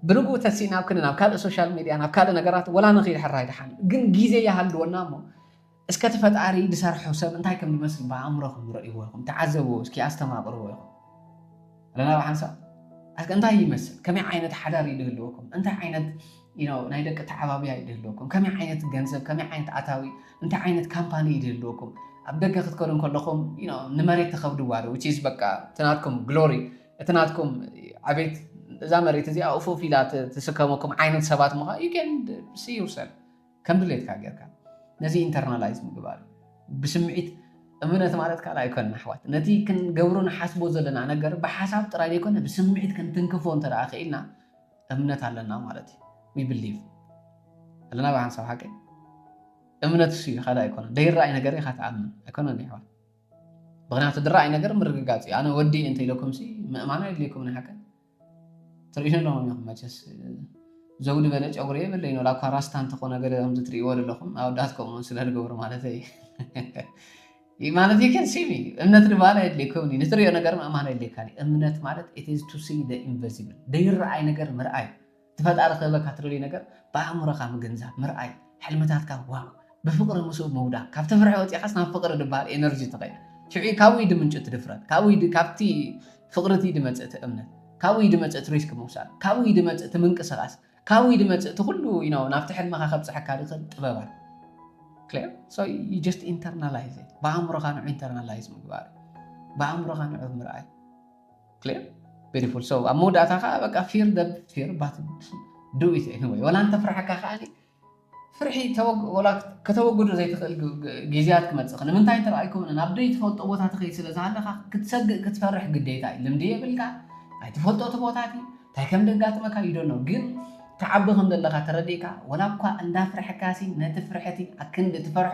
ብንግኡ ተሲእና ኣብ ክንዲ ናብ ካልእ ሶሻል ሚድያ ናብ ካልእ ነገራት ወላ ንኽይድ ሕራይ ደሓን ግን ግዜ ይሃልወና እሞ እስከ እቲ ፈጣሪ ዝሰርሖ ሰብ እንታይ ከም ዝመስል ብኣእምሮኹም ርእይዎ ኢኹም፣ ተዓዘብዎ እስኪ፣ ኣስተማቕርዎ ኢኹም። ኣለና ብሓንሳብ እስከ እንታይ ይመስል፣ ከመይ ዓይነት ሓዳር እዩ ዝህልወኩም፣ እንታይ ዓይነት you know ናይ ደቂ ተዓባብያ እዩ ዝህልወኩም፣ ከመይ ዓይነት ገንዘብ፣ ከመይ ዓይነት ኣታዊ፣ እንታይ ዓይነት ካምፓኒ እዩ ዝህልወኩም። ኣብ ደገ ክትከዱ ከለኹም you know ንመሬት ተኸብድዋ ዶ which is በቃ እቲ ናትኩም ግሎሪ፣ እቲ ናትኩም ኣቤት እዛ መሬት እዚኣ ኡፍ ኡፍ ኢላ ትስከመኩም ዓይነት ሰባት ምዃን you can see yourself ከም ድሌትካ ጌርካ ነዚ ኢንተርናላይዝ ምግባር እዩ። ብስምዒት እምነት ማለት ካልእ ኣይኮነን ኣሕዋት። ነቲ ክንገብሮ ንሓስቦ ዘለና ነገር ብሓሳብ ጥራይ ዘይኮነ ብስምዒት ክንትንክፎ እንተ ደኣ ክኢልና እምነት ኣለና ማለት እዩ። We believe ኣለና ብሓንሳብ ሓቂ እምነት እሱ እዩ ካልእ ኣይኮነን። ዘይረኣይ ነገር ኢኻ ትኣምን ኣይኮነን ኣሕዋት። ምክንያቱ ዝረኣይ ነገር ምርግጋፅ እዩ። ኣነ ወዲ እየ እንተ ኢለኩም ሲ ምእማን ኣይድልየኩም ናይ ሓቂ ትርእዩ ኣለኹም ኢኹም መቸስ ዘውዲ በለ ጨጉሪ የብለይን ወላ እኳ ራስታ እንተኾነ ገለ ከምዚ ትርእይዎ ዘለኹም ኣወዳት ከምኡ ስለ ዝገብሩ ማለት እዩ ማለት you can see me እምነት ድበሃል ኣየድልየኩም ንትርእዮ ነገር ምእማን ኣየድልየካ እምነት ማለት it is to see the invisible ዘይረኣይ ነገር ምርኣይ እቲ ፈጣሪ ክህበካ ትደልዩ ነገር ብኣእምሮኻ ምግንዛብ ምርኣይ ሕልምታትካ ዋው ብፍቕሪ ምስኡ ምውዳእ ካብ ትፍርሒ ወፂኻስ ናብ ፍቕሪ ዝበሃል ኤነርጂ ትኸይድ ሽዑ ካብኡ ድምንጩ እቲ ድፍረት ካብኡ ካብቲ ፍቕሪ እቲ ድመፅእ እቲ እምነት ካብኡ ድመፅእ እቲ ሪስክ ምውሳድ ካብኡ ድመፅእ እቲ ምንቅስቃስ ካብኡ ድመፅእ እቲ ኩሉ ናብቲ ሕልምኻ ከብፅሐካ ዝኽእል ጥበባት clear so you just internalize it ብኣእምሮኻ ንዑ ኢንተርናላይዝ ምግባር ብኣእምሮኻ ንዑ ምርኣይ clear beautiful so ኣብ መወዳእታ ከዓ በቃ fear the fear but do it anyway ወላ እንተፍርሐካ ከዓ ፍርሒ ወላ ከተወግዶ ዘይትኽእል ግዜያት ክመፅእ ንምንታይ እንተረኣይኩም ናብ ደይ ትፈልጦ ቦታ ትኸይ ስለ ዝሃለካ ክትሰግእ ክትፈርሕ ግዴታ እዩ ልምዲ የብልካ ኣይትፈልጦ እቲ ቦታ እቲ እንታይ ከም ደጋጥመካ ይደኖ ግን ተዓቢ ከም ዘለካ ተረዲእካ ወላ እኳ እንዳፍርሐካ ሲ ነቲ ፍርሐቲ ኣክንዲ ትፈርሖ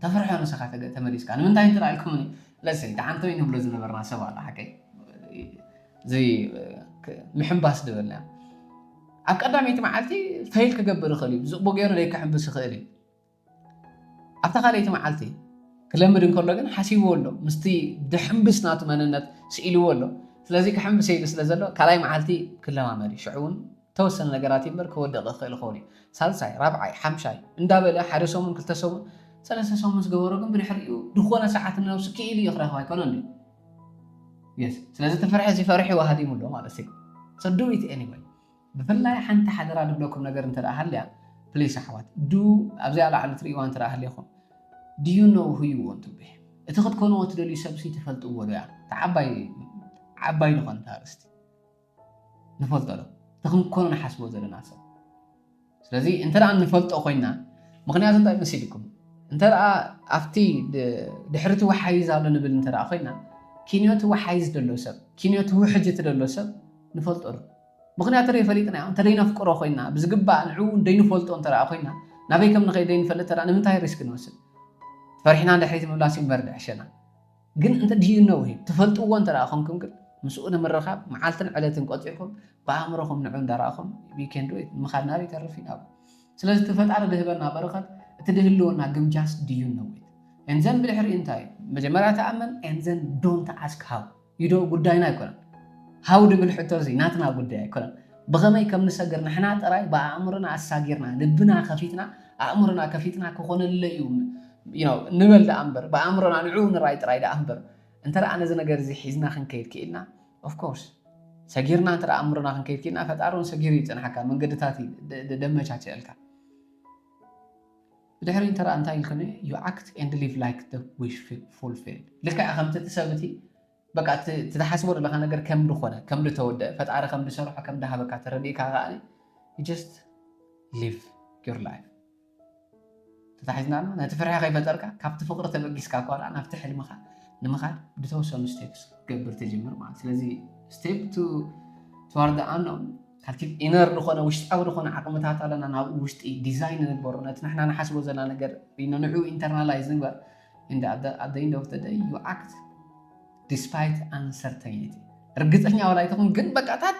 ተፍርሖ ንስኻ ተመሊስካ ንምንታይ እንተረኣይኩም ለሰይ ተሓንተወይ ንብሎ ዝነበርና ሰብ ኣሎ ሓቀይ እዚ ምሕንባስ ዝበልና ኣብ ቀዳመይቲ መዓልቲ ፈይል ክገብር ይኽእል እዩ ብፅቡቅ ገይሩ ደይ ክሕንብስ ይኽእል እዩ ኣብታ ካልኣይቲ መዓልቲ ክለምድ እንከሎ ግን ሓሲብዎ ኣሎ ምስቲ ድሕንብስ ናቱ መንነት ስኢልዎ ኣሎ ስለዚ ክሕንብስ ኢሉ ስለ ዘሎ ካልኣይ መዓልቲ ክለማመድ እዩ ሽዑ እውን ተወሰነ ነገራት እምበር ክወድቕ ይኽእል ይኸውን እዩ ሳልሳይ ራብዓይ ሓምሻይ እንዳበለ ሓደ ሰሙን ክልተ ሰሙን ሰለስተ ሰሙን ዝገበሮ ግን ብድሕሪኡ ዝኾነ ሰዓት ንነብሱ ክኢሉ እዩ ክረኽብ ኣይኮነን እዩ ስለዚ እቲ ፍርሒ እዚ ፈሪሒ ዋሃዲሙ ኣሎ ማለት እዩ so do it anyway ብፍላይ ሓንቲ ሓደራ ድብለኩም ነገር እንተ ሃልያ ፕሊስ ኣሕዋት ዱ ኣብዚኣ ላዕሊ ትርእዋ እንተ ሃልየኹም do you know who you want to be እቲ ክትኮንዎ ትደልዩ ሰብሲ ትፈልጥዎ ዶ እያ ዓባይ ዝኾነት ኣርእስቲ ንፈልጦ ዶ እቲ ክንኮኖ ንሓስቦ ዘለና ሰብ ስለዚ እንተ ንፈልጦ ኮይና ምክንያቱ እንታይ መሲልኩም እንተ ኣብቲ ድሕርቲ ወሓይዝ ኣሎ ንብል እንተ ኮይና ኪንዮቲ ወሓይዝ ደሎ ሰብ ኪንዮቲ ውሕጅቲ ደሎ ሰብ ንፈልጦ ዶ ምክንያቱ ደይ ፈሊጥና እንተ ደይነፍቅሮ ኮይና ብዝግባእ ንዕኡ ደይንፈልጦ እንተ ኮይና ናበይ ከም ንኸይድ ደይንፈልጥ እንተ ንምንታይ ሪስክ ንወስድ ፈሪሕና እንድሕሪት ምብላስ ይንበር ድዕሸና ግን እንተ do you know him ትፈልጥዎ እንተ ኮንኩም ግን ምስኡ ንምርኻብ መዓልትን ዕለትን ቆፂርኩም ብኣእምሮኹም ንዑ እንዳረኣኹም you can do it ምኻድ ናበይ ይተርፍ እዩ ናብ ስለዚ እቲ ፈጣሪ ድህበና በረኸት እቲ ድህልወና ግምጃስ do you know it and then ብድሕሪ እንታይ መጀመርያ ተኣመን and then don't ask how you don't ጉዳይና ኣይኮነን ሃው ድብል ሕቶ እዚ ናትና ጉዳይ ኣይኮነን። ብኸመይ ከም ንሰግር ንሕና ጥራይ ብኣእምሮና ኣሳጊርና፣ ልብና ከፊትና፣ ኣእምሮና ከፊትና ክኾነለይ እዩ፣ you know፣ ንበል ደኣ እምበር፣ ብኣእምሮና ንዕኡ ንራይ ጥራይ ደኣ እምበር፣ እንተ ደኣ ነዚ ነገር እዚ ሒዝና ክንከይድ ክኢልና፣ of course፣ ሰጊርና እንተ ደኣ ኣእምሮና ክንከይድ ክኢልና፣ ፈጣሪ እውን ሰጊሩ እዩ ዝጸንሓካ፣ መንገድታት እዩ ደ-፣ ደ-፣ ደመቻቸልካ። ብድሕሪ እንተ ደኣ እንታይ ኢልክኒ፣ you act and live like the wish fulfilled። ልክዕ ከምቲ እቲ ሰብ እቲ በቃ እቲ እቲ ትሓስቦ ዘለኻ ነገር ከም ዝኾነ፣ ከም ዝተወደአ፣ ፈጣሪ ከም ዝሰርሖ፣ ከም ዝሃበካ ተረዲእካ ከኣ you just live your life። ተታሒዝና ነቲ ፍርሒ ከይፈጠርካ፣ ካብቲ ፍቕሪ ተበጊስካ እኳ ደኣ ናብቲ ሕልምኻ ንምኻድ ብዝተወሰኑ ስቴፕስ ክትገብር ትጅምር ማለት። ስለዚ step to toward the unknown፣ ካልቲ ኢነር ዝኾነ ውሽጣዊ ዝኾነ ዓቕምታት ኣለና፣ ናብኡ ውሽጢ ዲዛይን ንግበሮ፣ ነቲ ንሕና ንሓስቦ ዘለና ነገር ንዕኡ ኢንተርናላይዝ ንግበር። And at the, at the end of the day, you act despite uncertainty። ርግጸኛ ዋላ ኣይትኹን፣ ግን በቃታት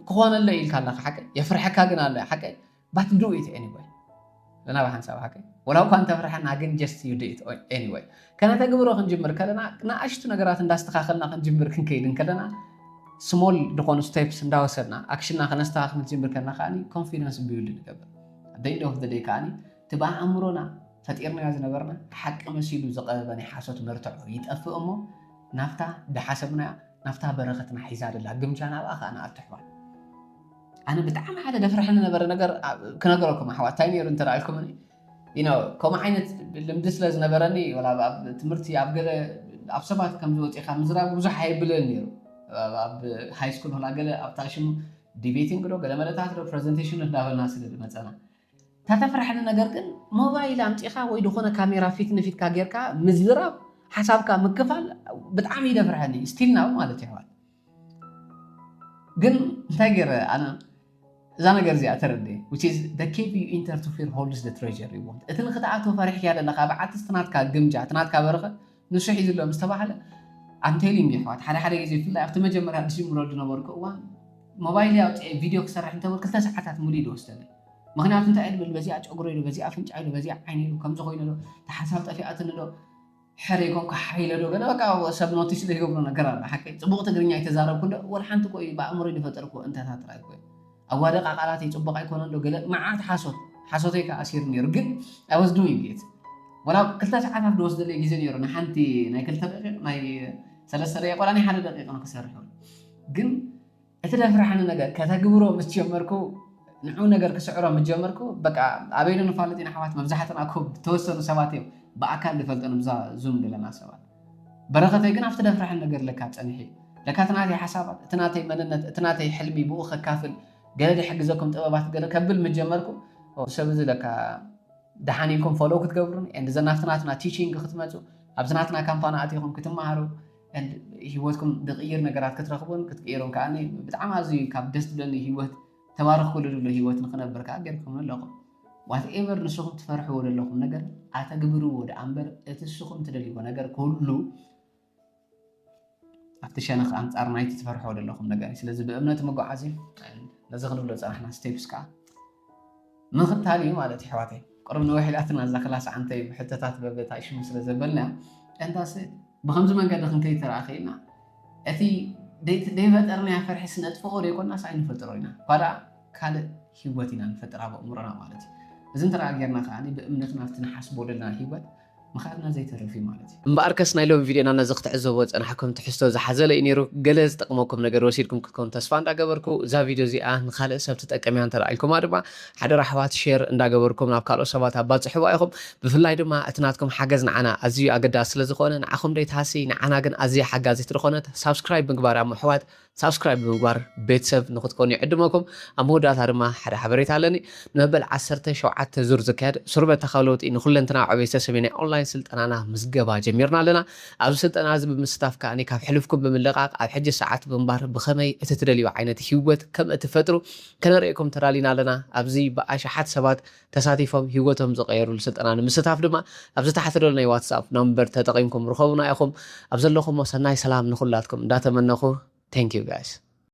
ክኾነለ ኢልካ ኣለኻ ሓቀይ። የፍርሐካ ግን ኣሎ ሓቀይ። But do it anyway። ለና ብሓንሳብ ሓቀይ። ወላ እኳ እንተፍርሐና ግን just you do it anyway። ከነተግብሮ ክንጅምር ከለና፣ ንኣሽቱ ነገራት እንዳስተኻኸልና ክንጅምር ክንከይድ እንከለና፣ ስሞል ዝኾኑ ስቴፕስ እንዳወሰድና፣ ኣክሽንና ከነስተኻኽል ክንጅምር ከለና ከኣ ኮንፊደንስ ቢውልድ ንገብር። At the end of the day ከኣ፣ እቲ ብኣእምሮና ፈጢርናዮ ዝነበርና ሓቂ መሲሉ ዝቐረበ ናይ ሓሶት መርትዖ ይጠፍእ እሞ፣ ናብታ ዝሓሰብናያ፣ ናብታ በረኸትና ሒዛ ዘላ ግምጃ ናብኣ ከኣ ንኣቱ ኣሕዋት። ኣነ ብጣዕሚ ሓደ ደፍርሐኒ ነበረ ነገር፣ ኣብ-፣ ክነገረኩም ኣሕዋት፣ እንታይ ነይሩ እንተ ደኣ ኢልኩምኒ፣ you know፣ ከምኡ ዓይነት ልምዲ ስለ ዝነበረኒ፣ ወላ ኣብ፣ ኣብ ትምህርቲ ኣብ ገለ፣ ኣብ ሰባት ከም ዝወፂኻ ምዝራብ ብዙሕ ኣየብለኒ ነይሩ። ኣብ፣ ኣብ ሃይ ስኩል ወላ ገለ ኣብታ ሽሙ ዲቤቲንግ ዶ ገለ መለታት ዶ ፕረዘንቴሽን እንዳበልና ስለ ዝመፀና። እታ ተፍርሐኒ ነገር ግን ሞባይል ኣምፂኻ ወይ ዝኾነ ካሜራ ፊት ንፊትካ ጌርካ ምዝራብ፣ ሓሳብካ ምክፋል ብጣዕሚ ይደፍርሐኒ፣ ስቲል ናው ማለት እዩ ኣሕዋት። ግን እንታይ ገይረ ኣነ እዛ ነገር እዚኣ ተረድየ፣ which is the cave you enter to fear holds the treasure you want። እቲ ንክትኣትዎ ፈሪሕካዮ ዘለኻ በዓቲ እቲ ናትካ ግምጃ፣ እቲ ናትካ በረኸት ንሱ ሒዙ ኣሎ ምስ ተባህለ፣ I'm telling you ኣሕዋት፣ ሓደ ሓደ ግዜ ብፍላይ ኣብቲ መጀመርያ ዝጅምረሉ ዝነበርኩ እዋን ሞባይለይ ኣውፅኤ ቪድዮ ክሰርሕ እንተበል ክልተ ሰዓታት ሙሉእ እዩ ዝወስደለይ። ምኽንያቱ እንታይ እየ ዝብል፣ በዚኣ ጨጉረይ ዶ፣ በዚኣ ኣፍንጫይ ዶ፣ በዚኣ ዓይነይ ዶ፣ ከምዚ ኮይኑ ዶ፣ እታ ሓሳብ ጠፊኣትኒ ዶ፣ ሕረ ይኮንኩ ሓይለ ዶ፣ ገለ በቃ ሰብ ኖቲስ ዘይገብሮ ነገር ኣሎ። ሓቀይ ጽቡቕ ትግርኛ ኣይተዛረብኩ እንዶ፣ ወላ ሓንቲ እኮ እዩ ብኣእምሮይ ዝፈጠርኩዎ እንተታት ጥራይ እኮ እዩ። ኣዋደቃ ቃላተይ ጽቡቕ ኣይኮነን ዶ፣ ገለ መዓት ሓሶት፣ ሓሶተይ ከኣ ኣሲሩ ነይሩ። ግን I was doing it። ወላ ክልተ ሰዓታት ዝወስደለይ ግዜ ነይሩ፣ ንሓንቲ ናይ ክልተ ደቂቕ፣ ናይ ሰለስተ ደቂቕ፣ ወላ ናይ ሓደ ደቂቕ ነው ክሰርሕ ይብል። ግን እቲ ዘፍርሓኒ ነገር ከተግብሮ ምስ ጀመርኩ፣ ንዕኡ ነገር ክስዕሮ ምስ ጀመርኩ፣ በቃ ኣበይ ዶ ንፋለጥ ኢና ኣሕዋት? መብዛሕትና እኮ ዝተወሰኑ ሰባት እዮም ብኣካል ዝፈልጦም፣ እዛ ዙም ዘለና ሰባት። በረኸተይ ግን ኣብቲ ዘፍርሓኒ ነገር ለካ ጸኒሐ እዩ። ለካ እቲ ናተይ ሓሳባት፣ እቲ ናተይ መንነት፣ እቲ ናተይ ሕልሚ ብኡ ከካፍል፣ ገለ ዝሕግዘኩም ጥበባት ገለ ከብል ምስ ጀመርኩ፣ ኦ፣ ሰብ እዚ ለካ ደሓን ኢልኩም ፎሎው ክትገብሩን፣ and ዘን ናብቲ ናትና ቲቺንግ ክትመጹ፣ ኣብዚ ናትና ካምፓኒ ኣቲኹም ክትመሃሩ፣ and ህይወትኩም ዝቕይር ነገራት ክትረኽቡን ክትቅይሩን ከኣ ብጣዕሚ ኣዝዩ ካብ ደስ ዝብለኒ ህይወት፣ ተባረኽኩሉ ዝብሎ ህይወት ንኽነብር ከኣ ጌርኩም ኣለኹም። ዋትኤቨር ንስኹም ትፈርሕዎ ዘለኹም ነገር ኣተግብርዎ ደኣ እምበር፣ እቲ ንስኹም ትደልይዎ ነገር ኩሉ ኣብቲ ሸነኽ ኣንጻር ናይቲ ትፈርሕዎ ዘለኹም ነገር እዩ። ስለዚ ብእምነት ምጉዓዝ እዩ። ነዚ ክንብሎ ዝጸናሕና ስቴፕስ ከኣ ምኽታል እዩ ማለት እዩ፣ ኣሕዋተይ። ቁሩብ ነዊሕ ኢላትና እዛ ክላስ ዓንተይ ብሕቶታት በበታይ ሽሙ ስለ ዘበልና፣ እንታስ ብኸምዚ መንገዲ ክንከይድ ተረኣ ኽኢልና፣ እቲ ደይ-፣ ደይፈጠርናዮ ፍርሒስ ነጥፍኦ ደይኮናስ ኣይንፈጥሮ ኢና። እኳ ደኣ ካልእ ህይወት ኢና ንፈጥር ኣብ ኣእምሮና ማለት እዩ። እዚ እንተ ደኣ ጌርና ከኣ ብእምነት ናብቲ ንሓስቦ ዘለና ህይወት ምኻድና ዘይተርፍ እዩ ማለት እዩ። እምበኣርከስ ናይ ሎሚ ቪድዮና ነዚ ክትዕዘብዎ ዝጸናሕኩም ትሕዝቶ ዝሓዘለ እዩ ነይሩ። ገለ ዝጠቕመኩም ነገር ወሲድኩም ክትኮኑ ተስፋ እንዳገበርኩ፣ እዛ ቪድዮ እዚኣ ንኻልእ ሰብ ትጠቅም እያ እንተ ደኣ ኢልኩማ ድማ፣ ሓደራ ኣሕዋት ሼር እንዳገበርኩም ናብ ካልኦት ሰባት ኣባጽሕዋ ኢኹም። ብፍላይ ድማ እቲ ናትኩም ሓገዝ ንዓና ኣዝዩ ኣገዳሲ ስለ ዝኾነ፣ ንዓኹም ደይትሃሲ፣ ንዓና ግን ኣዝያ ሓጋዚት ዝኾነት ሳብስክራይብ ምግባር እሞ ኣሕዋት ሳብስክራይብ ብምግባር ቤተሰብ ንክትኮኑ ይዕድመኩም። ኣብ መወዳእታ ድማ ሓደ ሓበሬታ ኣለኒ። ንመበል ዓሰርተ ሸውዓተ ዙር ዝካየድ ሱር በተኻዊ ለውጢ ንኹለንተናዊ ዕቤት ዝተሰምየ ናይ ኦንላይን ስልጠናና ምዝገባ ጀሚርና ኣለና። ኣብዚ ስልጠና እዚ ብምስታፍ ከኣ ካብ ሕሉፍኩም ብምልቃቕ ኣብ ሕጂ ሰዓት ብምንባር ብኸመይ እቲ ትደልዩ ዓይነት ህይወት ከም እትፈጥሩ ከነርእየኩም ተዳሊና ኣለና። ኣብዚ ብኣሽሓት ሰባት ተሳቲፎም ህይወቶም ዝቐየሩሉ ስልጠና ንምስታፍ ድማ ኣብዚ ታሕቲ ዘሎ ናይ ዋትስኣፕ ናምበር ተጠቒምኩም ርኸቡና ኢኹም። ኣብ ዘለኹሞ ሰናይ ሰላም ንኹላትኩም እንዳተመነኹ፣ thank you guys።